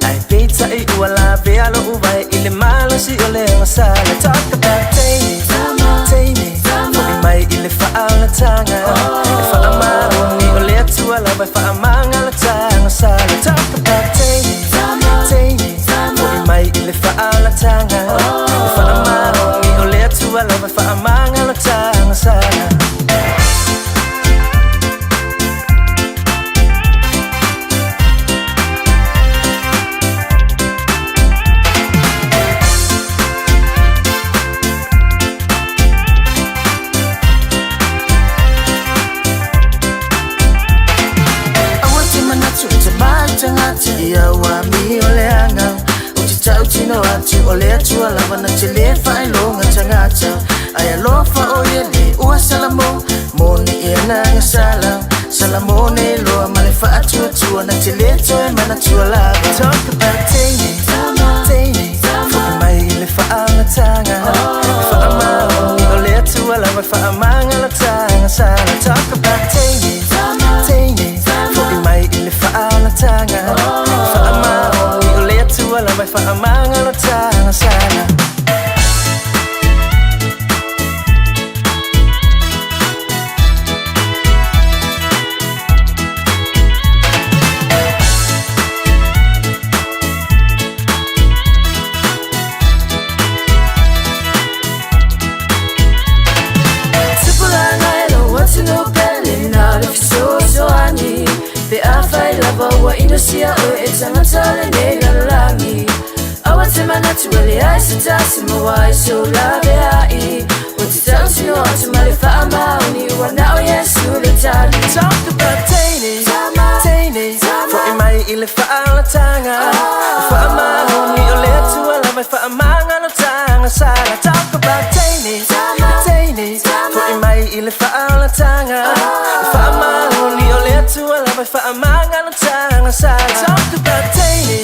Ae peita'i ua lavea lo'u vae i le malosi o le agasala. Talk about teine, teine, fo'i mai i le fa'aolataga. E fa'amaoni o le Atua lava e fa'amagalataga sala. Talk about teine, teine, fo'i mai i le fa'aolataga. E fa'amaoni o le Atua lava e fa'amagalataga sala. Aua te manatu e te mai tagata ia ua mi o le aga. O te tautino atu o le Atua lava na te lē faailoga tagata. Ae alofa o ia le ua salamo mo ni e agaga sala. Salamo nei loa ma le faatuatua na te lē toe manatua lava. Talk about teine, teine, fo'i mai i le fa'aolataga. E fa'amaoni o le Atua lava e fa'amagalataga sala. Talk about teine, teine, fo'i mai i le fa'aolataga. E fa'amaoni o le Atua lava e fa'amagalataga sala. Tupulaga e lou atunuu pele na o le fesoasoani. Pe afai lava ua inosia oe e tagata o lenei lalolagi. Aua te manatu e leai se tasi maua ai sou laveai. O te tautino atu ma le faamaoni ua na o Iesu le tali. Talk about teine, teine, fo'i mai i le fa'aolataga. E fa'amaoni o le Atua lava e fa'amagalataga sala. Talk about teine, teine, fo'i mai i le fa'aolataga. E fa'amaoni o le Atua lava e fa'amagalataga sala. Talk about teine,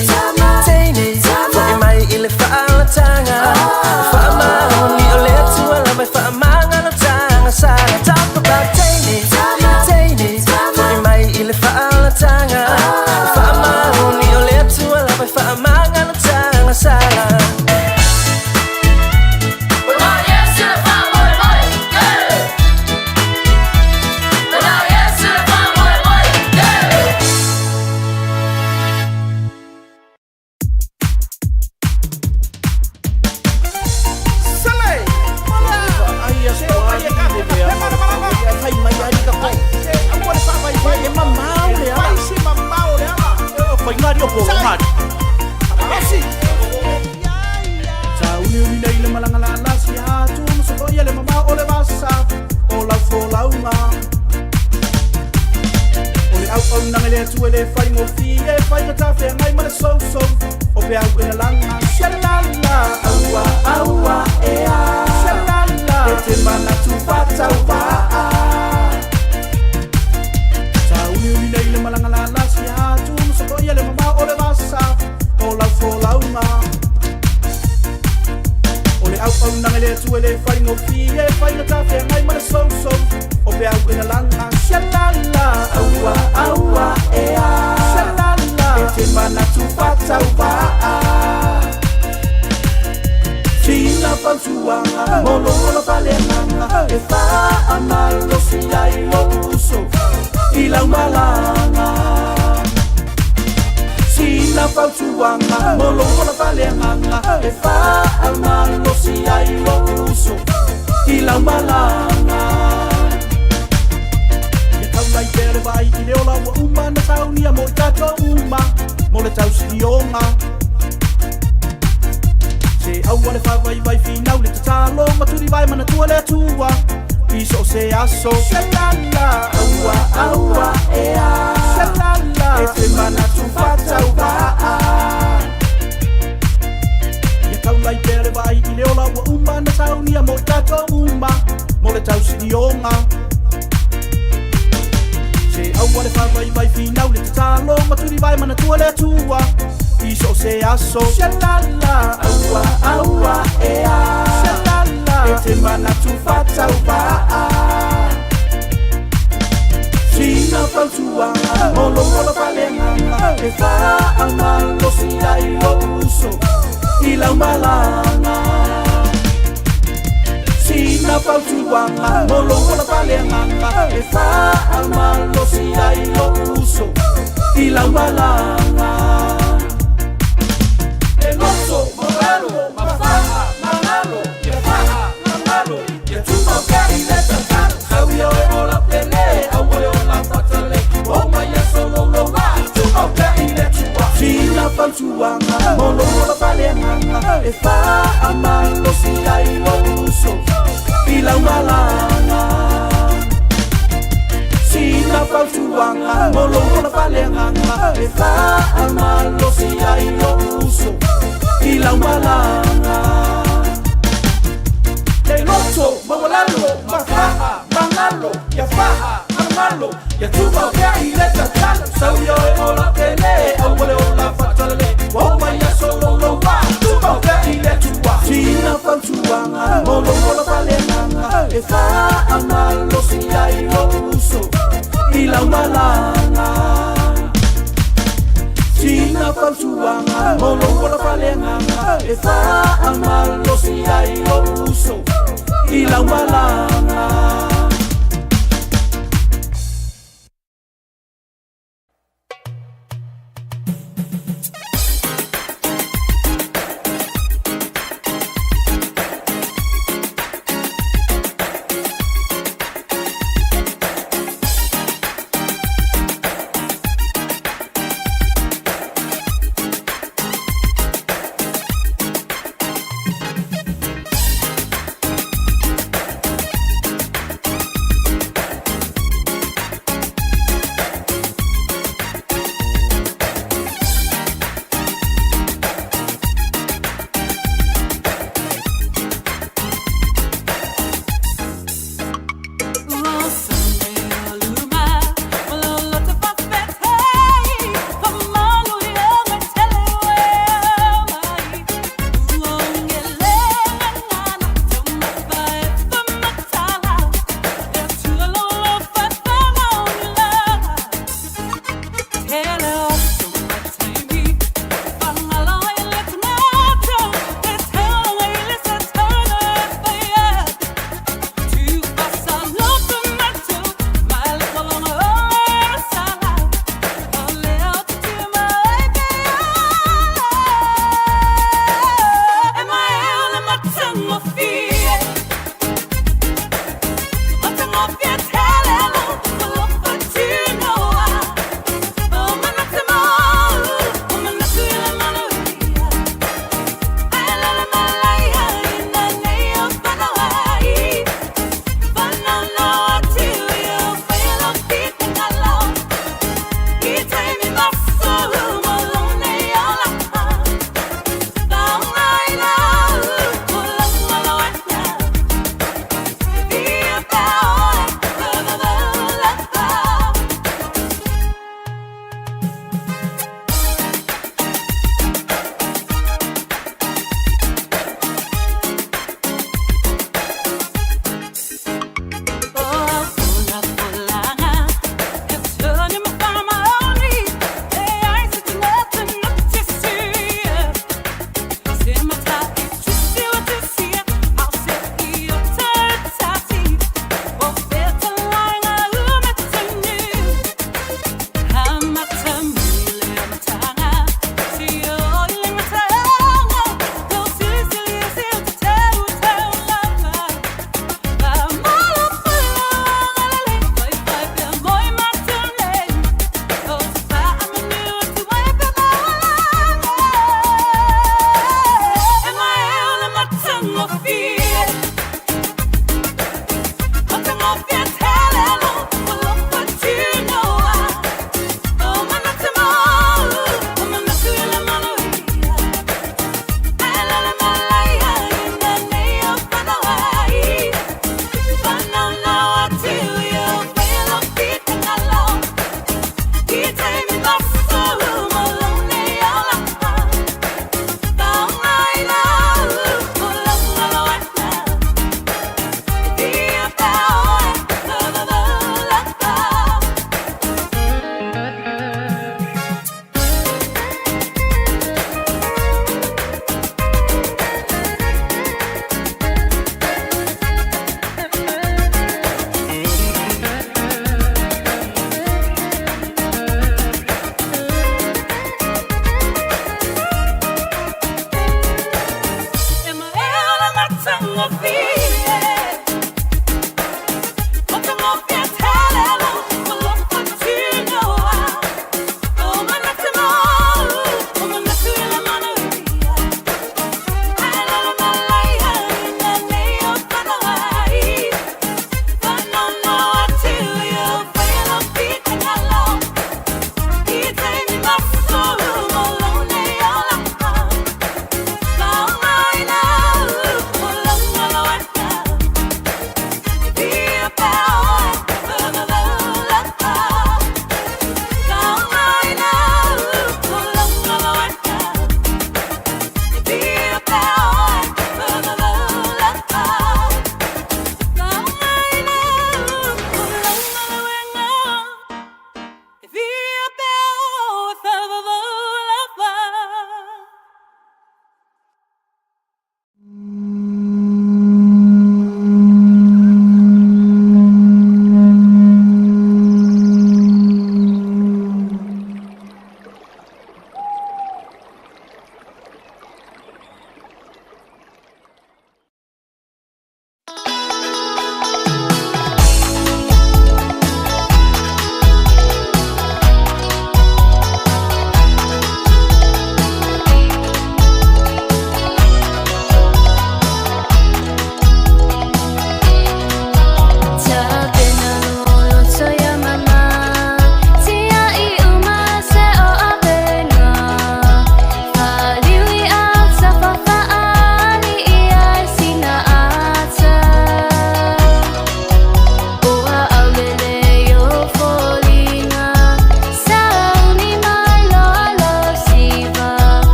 teine, fo'i mai i le fa'aolataga. E fa'amaoni o le Atua lava e fa'amagalataga sala. Talk about teine, teine, fo'i mai i le fa'aolataga. E fa'amaoni o le Atua lava e fa'amagalataga sala. E te manatu fatauvaa. Sina fautuaga mo lou ola faaleagaga e faamalosi ai lou uso i lau malaga. Sina fautuaga mo lou ola faaleagaga e faamalosi ai lou uso i lau malaga. E loto maualalo ma faa magalo ia faa magalo ia tumau pea i le tatalo. Sau ia oe ola pele aua le ola faatale ua uma ia sololoa tumau pea i le Atua. Sina fautuaga mo lou ola faaleagaga e faamalosi ai lou uso i lau malaga. Sina fautuaga mo lou ola faaleagaga e faamalosi ai lou uso i lau malaga. Le loto maualalo ma faa magalo ia faa magalo ia tumau pea i le tatalo. Sau ia oe ola pele aua le ola faatalale ua uma ia sololoa tumau pea i le Atua. Sina fautuaga mo lou ola faaleagaga e faamalosi ai lou uso i lau malaga. Sina fautuaga mo lou ola faaleagaga e faamalosi ai lou uso i lau malaga.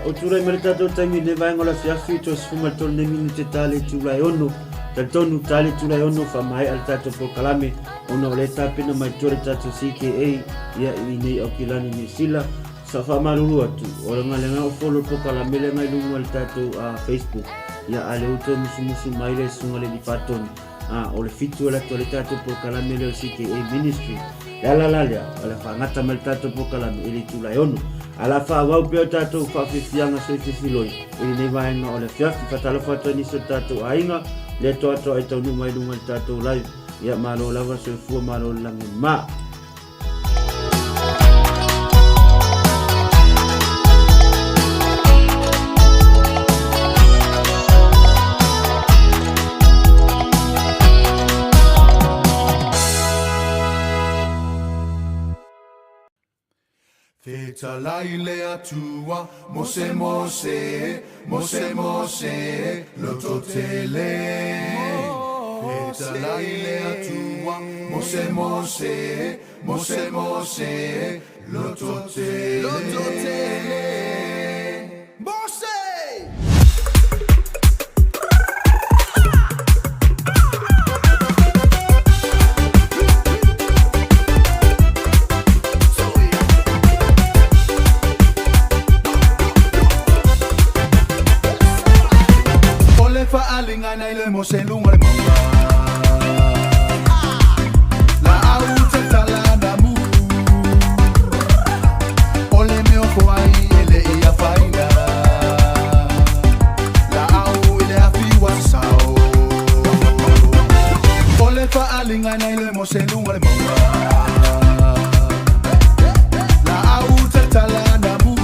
o tulai mai le tatou taimi i lenei vaega o le afiafi, toe 13 nei minute ta le itula e 6. Talitonu ta le itula e 6 faamaea le tatou polokalame ona o lea e tapena mai tua le tatou CKA ia i inei Aukilani Niu Sila. Sa faamalulu atu, o le galega o follow le polokalame lea ngai luga o le tatou Facebook. Ia a lea ua toe musumusu mai le susuga le alii Fatonu, o le 7 e alu atu ai le tatou polokalame lea o le CKA Ministry. Le ala la lea, o le faagata mai le tatou polokalame i le itula e 6. Ae o le a faaauau pea o tatou faafiafiaga soifefiloi i lenei vaega o le afiafi. Faatalofa atu ai nisi o tatou aiga, lea toatoa ai taunuu mai i luga i le tatou live. Ia malo lava soifua malo le lagi e ma. Fetalai le Atua, Mose Mose, Mose Mose, lototele. Fetalai le Atua, Mose Mose, Mose Mose, lototele. Lototele. Mose! O le faaaliga nai le Mose luga o le mauga. Laau tatala na mu. O le mea o foai e le i afaina. Laau i le afi ua sasao. O le faaaliga nai le Mose luga o le mauga. Laau tatala na mu.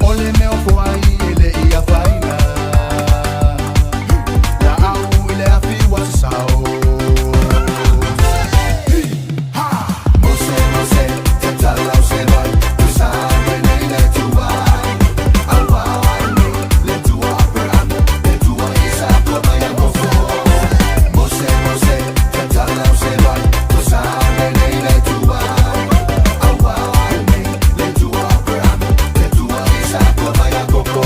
O le mea o foai e le i afaina. Laau i le afi ua sasao. Mose, Mose, tatala o se vai, tusa mai nei le Atua. Aua nei le Atua Aperamo, le Atua Isako ma Iakopo. Mose, Mose, tatala o se vai, tusa mai nei le Atua. Aua nei le Atua Aperamo, le Atua Isako ma Iakopo.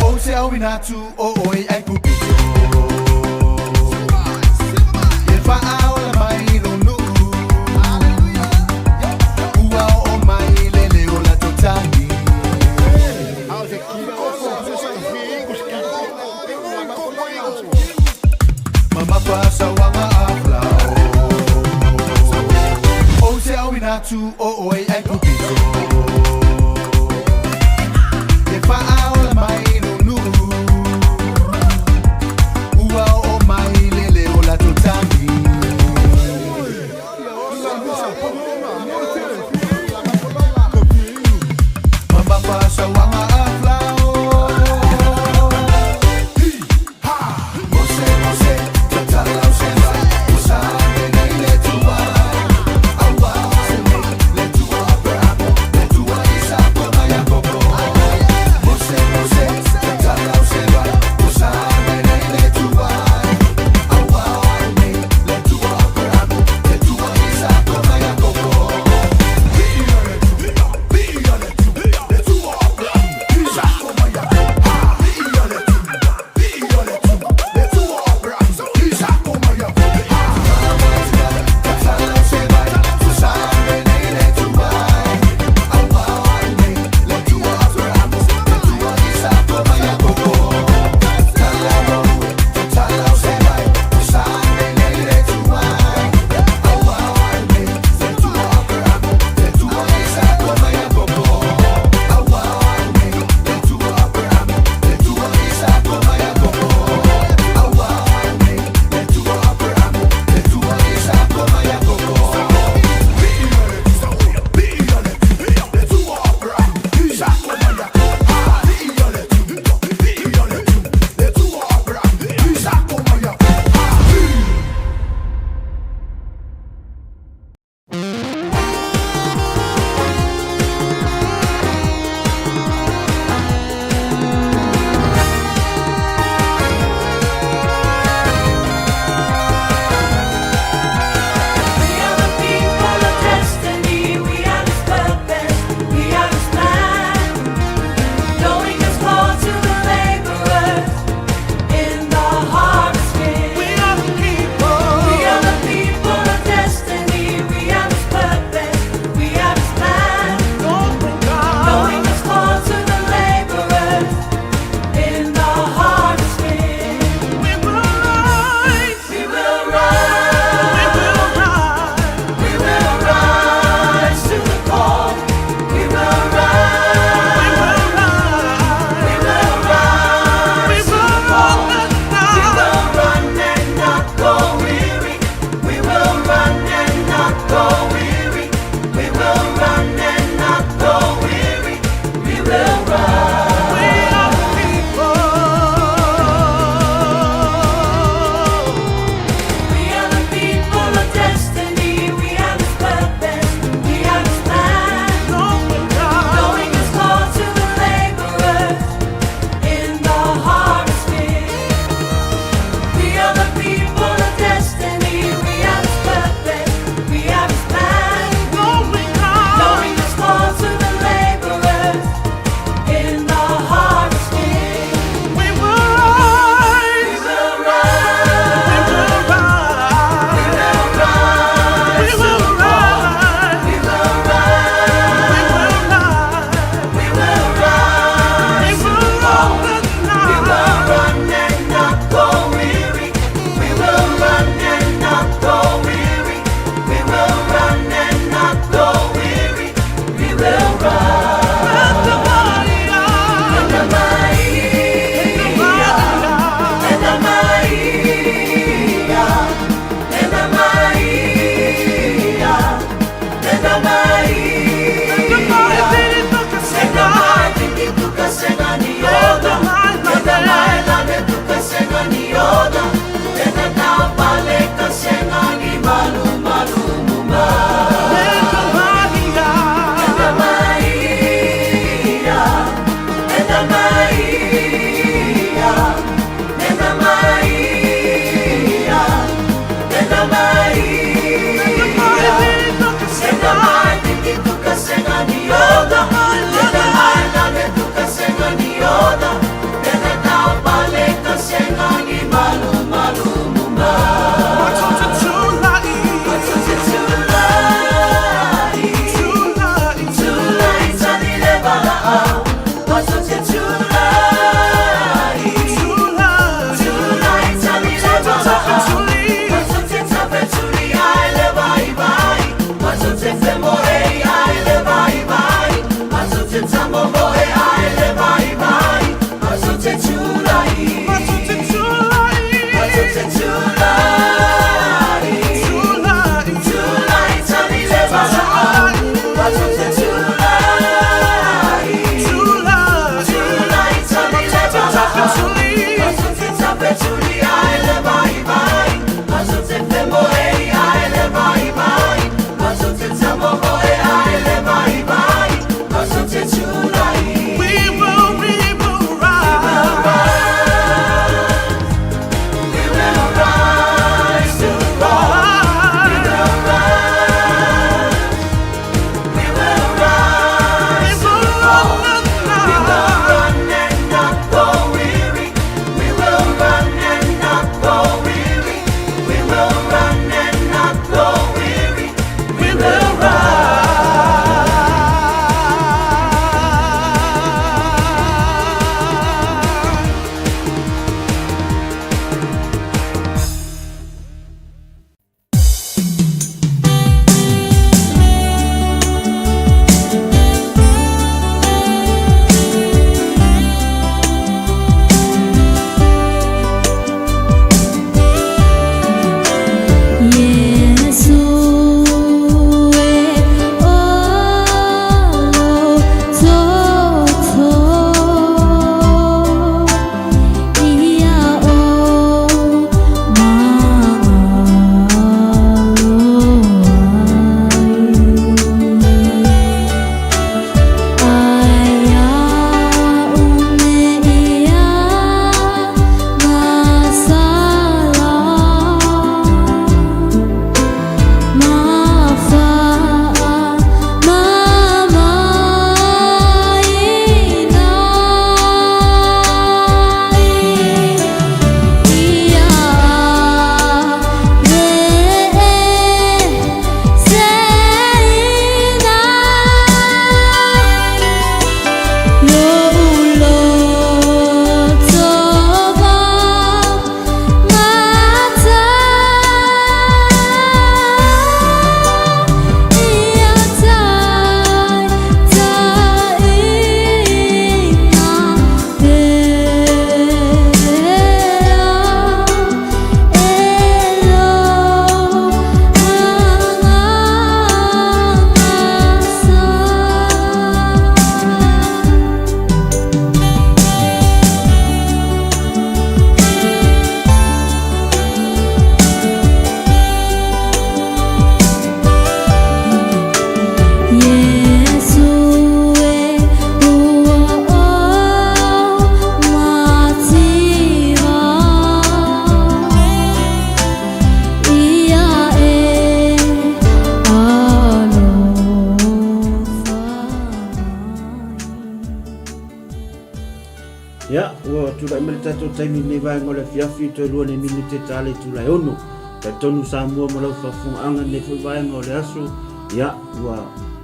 O te auina atu o oe ai kupito. E faaola mai lo nuu. Ua oo mai le leo la totagi. Mamafa sauaga afalao. O te auina atu o oe ai kupito. E faaola mai lo nuu. Ua oo mai le leo la totagi. Mamafa sauaga afalao. Mose, Mose, tatala o se vai, tusa mai nei le Atua. Aua nei le Atua Aperamo, Ia, ua tulai mai le tatou taimi i lenei vaega o le afiafi, toe lua nei minute ta le itula e ono. Talitonu Samoa ma lau faafofogaaga i lenei foi vaega o le aso, ia, ua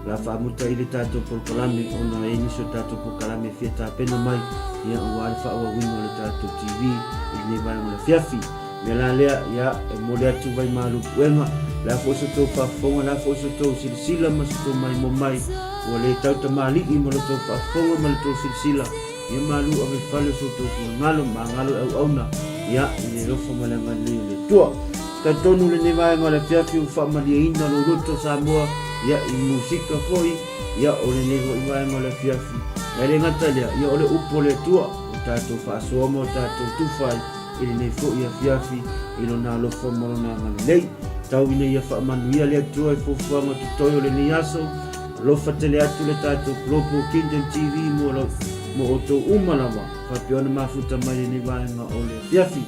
la faamuta i le tatou polokalame ona e i ai nisi o tatou polokalame e fia tapena mai, ia, aua le faaauauina o le tatou TV i lenei vaega o le afiafi. O le mea la lea, ia, e momoli atu vai malu puega, o le a foi so tou faafofoga, o le a foi so tou silasila ma so tou maimoa mai, ua le tau tamalii ma lo tou faafofoga ma le tou silasila, ia malu ave i fale o so tou finagalo, magalo e auauna, ia, i le alofa ma le agalelei o le Atua. Talitonu lenei vaega o le afiafi ua faamalieina lou loto Samoa, ia, i musika foi, ia, o lenei foi vaega o le afiafi. Ae le gata i lea, ia, o le upu o le Atua, ua tatou faasoa ma ua tatou tufa ai, i lenei foi afiafi i Lona alofa ma Lona agalelei. Tau ina ia faamanuia le Atua i fuafuaga totoe o lenei aso. Alofa tele atu le tatou Global Kingdom TV mo lau mo outou uma lava faapea ona mafuta mai lenei vaega o le afiafi.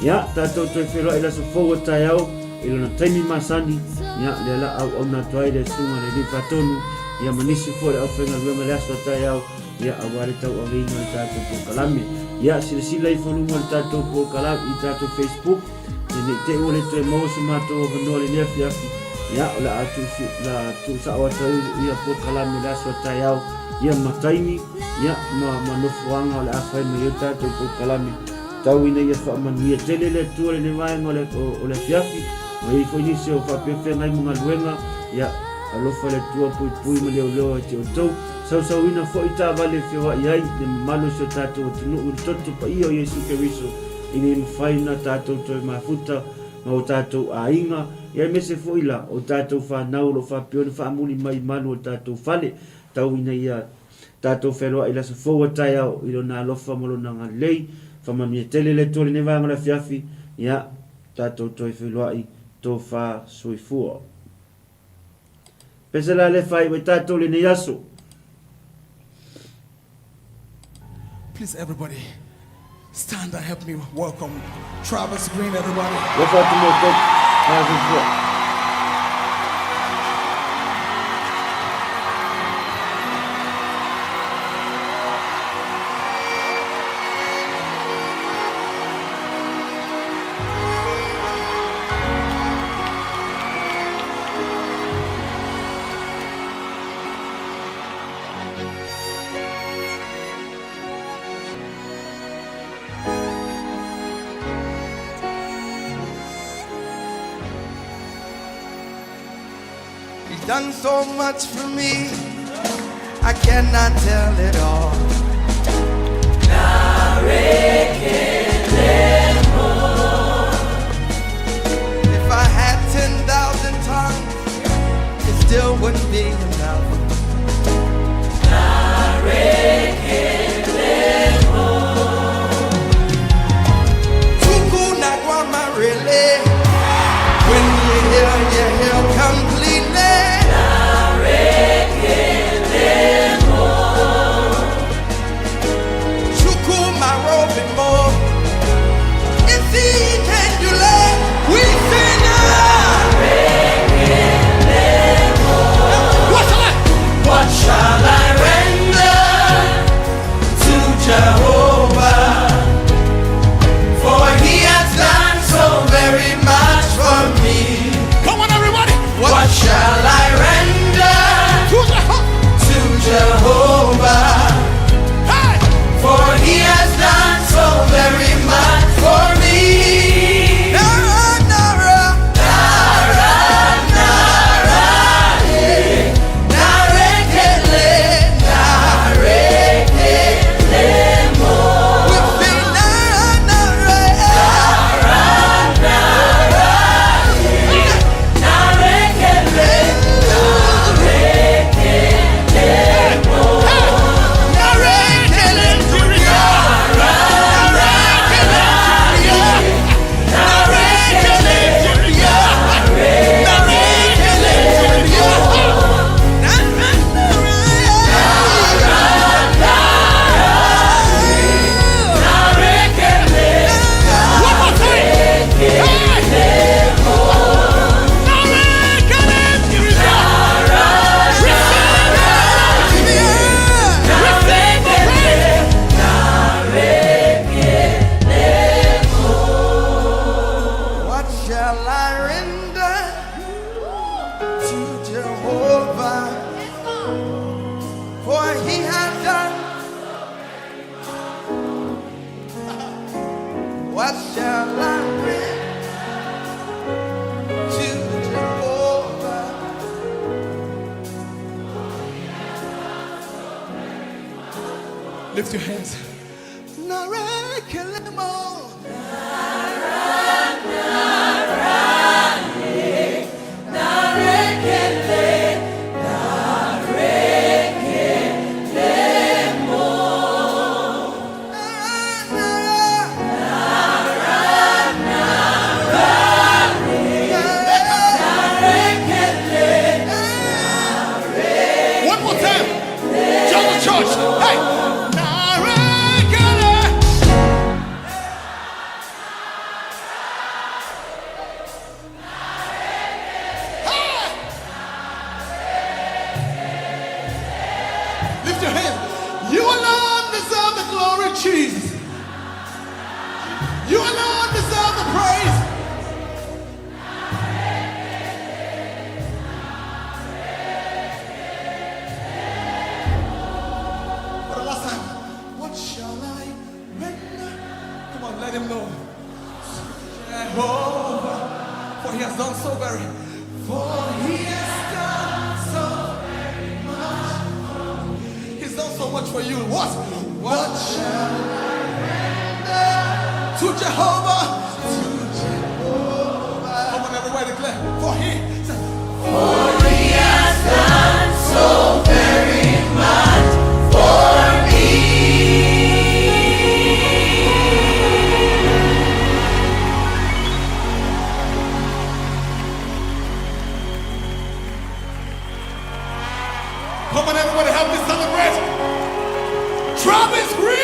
Ia, tatou toe feiloai i le aso fou o taeao. i lona taimi masani, ia, lea la auauna atu ai le Susuga i le Alii Faatonu, ia ma nisi foi o le aufaigaluega i le aso a taeao, ia, aua le tauaveina o le tatou polokalame. Ia, silasila ifo i luga o le tatou polokalame, i tatou Facebook, ia ne i te i ua le toe maua so matou avanoa i lenei afiafi, ia, o le a tuusao atu ai ia polokalame i le aso a taeao, ia ma taimi, ia, ma nofoaga o le a fai mai ai tatou polokalame. Tau ina ia faamanuia tele le Atua i lenei vaega o le afiafi, ma i ai foi nisi o faapea feagai ma galuega, ia, alofa le Atua puipui ma leoleo ia te outou. Sausauina foi taavale e feoai ai le mamalu o si o tatou atunuu i le toto paia o Iesu Keriso, ina ia mafai ona tatou toe mafuta ma o tatou aiga, ia aemaise foi la o tatou fanau o lo o faapea ona faamuli mai i malu o le tatou fale. Tau ina ia tatou feloai i le aso fou a taeao i Lona alofa ma Lona agalelei. Faamanuia tele le Atua i lenei vaega o le afiafi. Ia, tatou toe feiloai, tofa soifua. Pese la le faaiu ai tatou i lenei aso. Please, everybody, stand and help me welcome Travis Green, everybody. Alofa atu mo outou. Soifua. He's done so much for me, I cannot tell it all. If I had 10,000 tongues, it still wouldn't be enough. When you hear completely. We sing What shall I render to Jehovah? For he has done so very much for me. Come on, everybody. What shall I render to Jehovah? Hey! For he has done so very much for me. Nara, nara, nara, nara, eh. Narekele, narekele mo. We say nara, nara, nara, nara, narekele, narekele mo. Narekele, One more time. Hey! Receive the praise. What shall I render to Jehovah? For he has done. What shall I render to Jehovah? Lift your hands. Narekelemo. One more time. Tell the church. Hey. For he has done so very much. He's done so much for you. What? What shall I render to Jehovah? To Jehovah. Come on, everybody declare. For he. For he has done so very much for me. Come on, everybody, help me celebrate. Travis Green!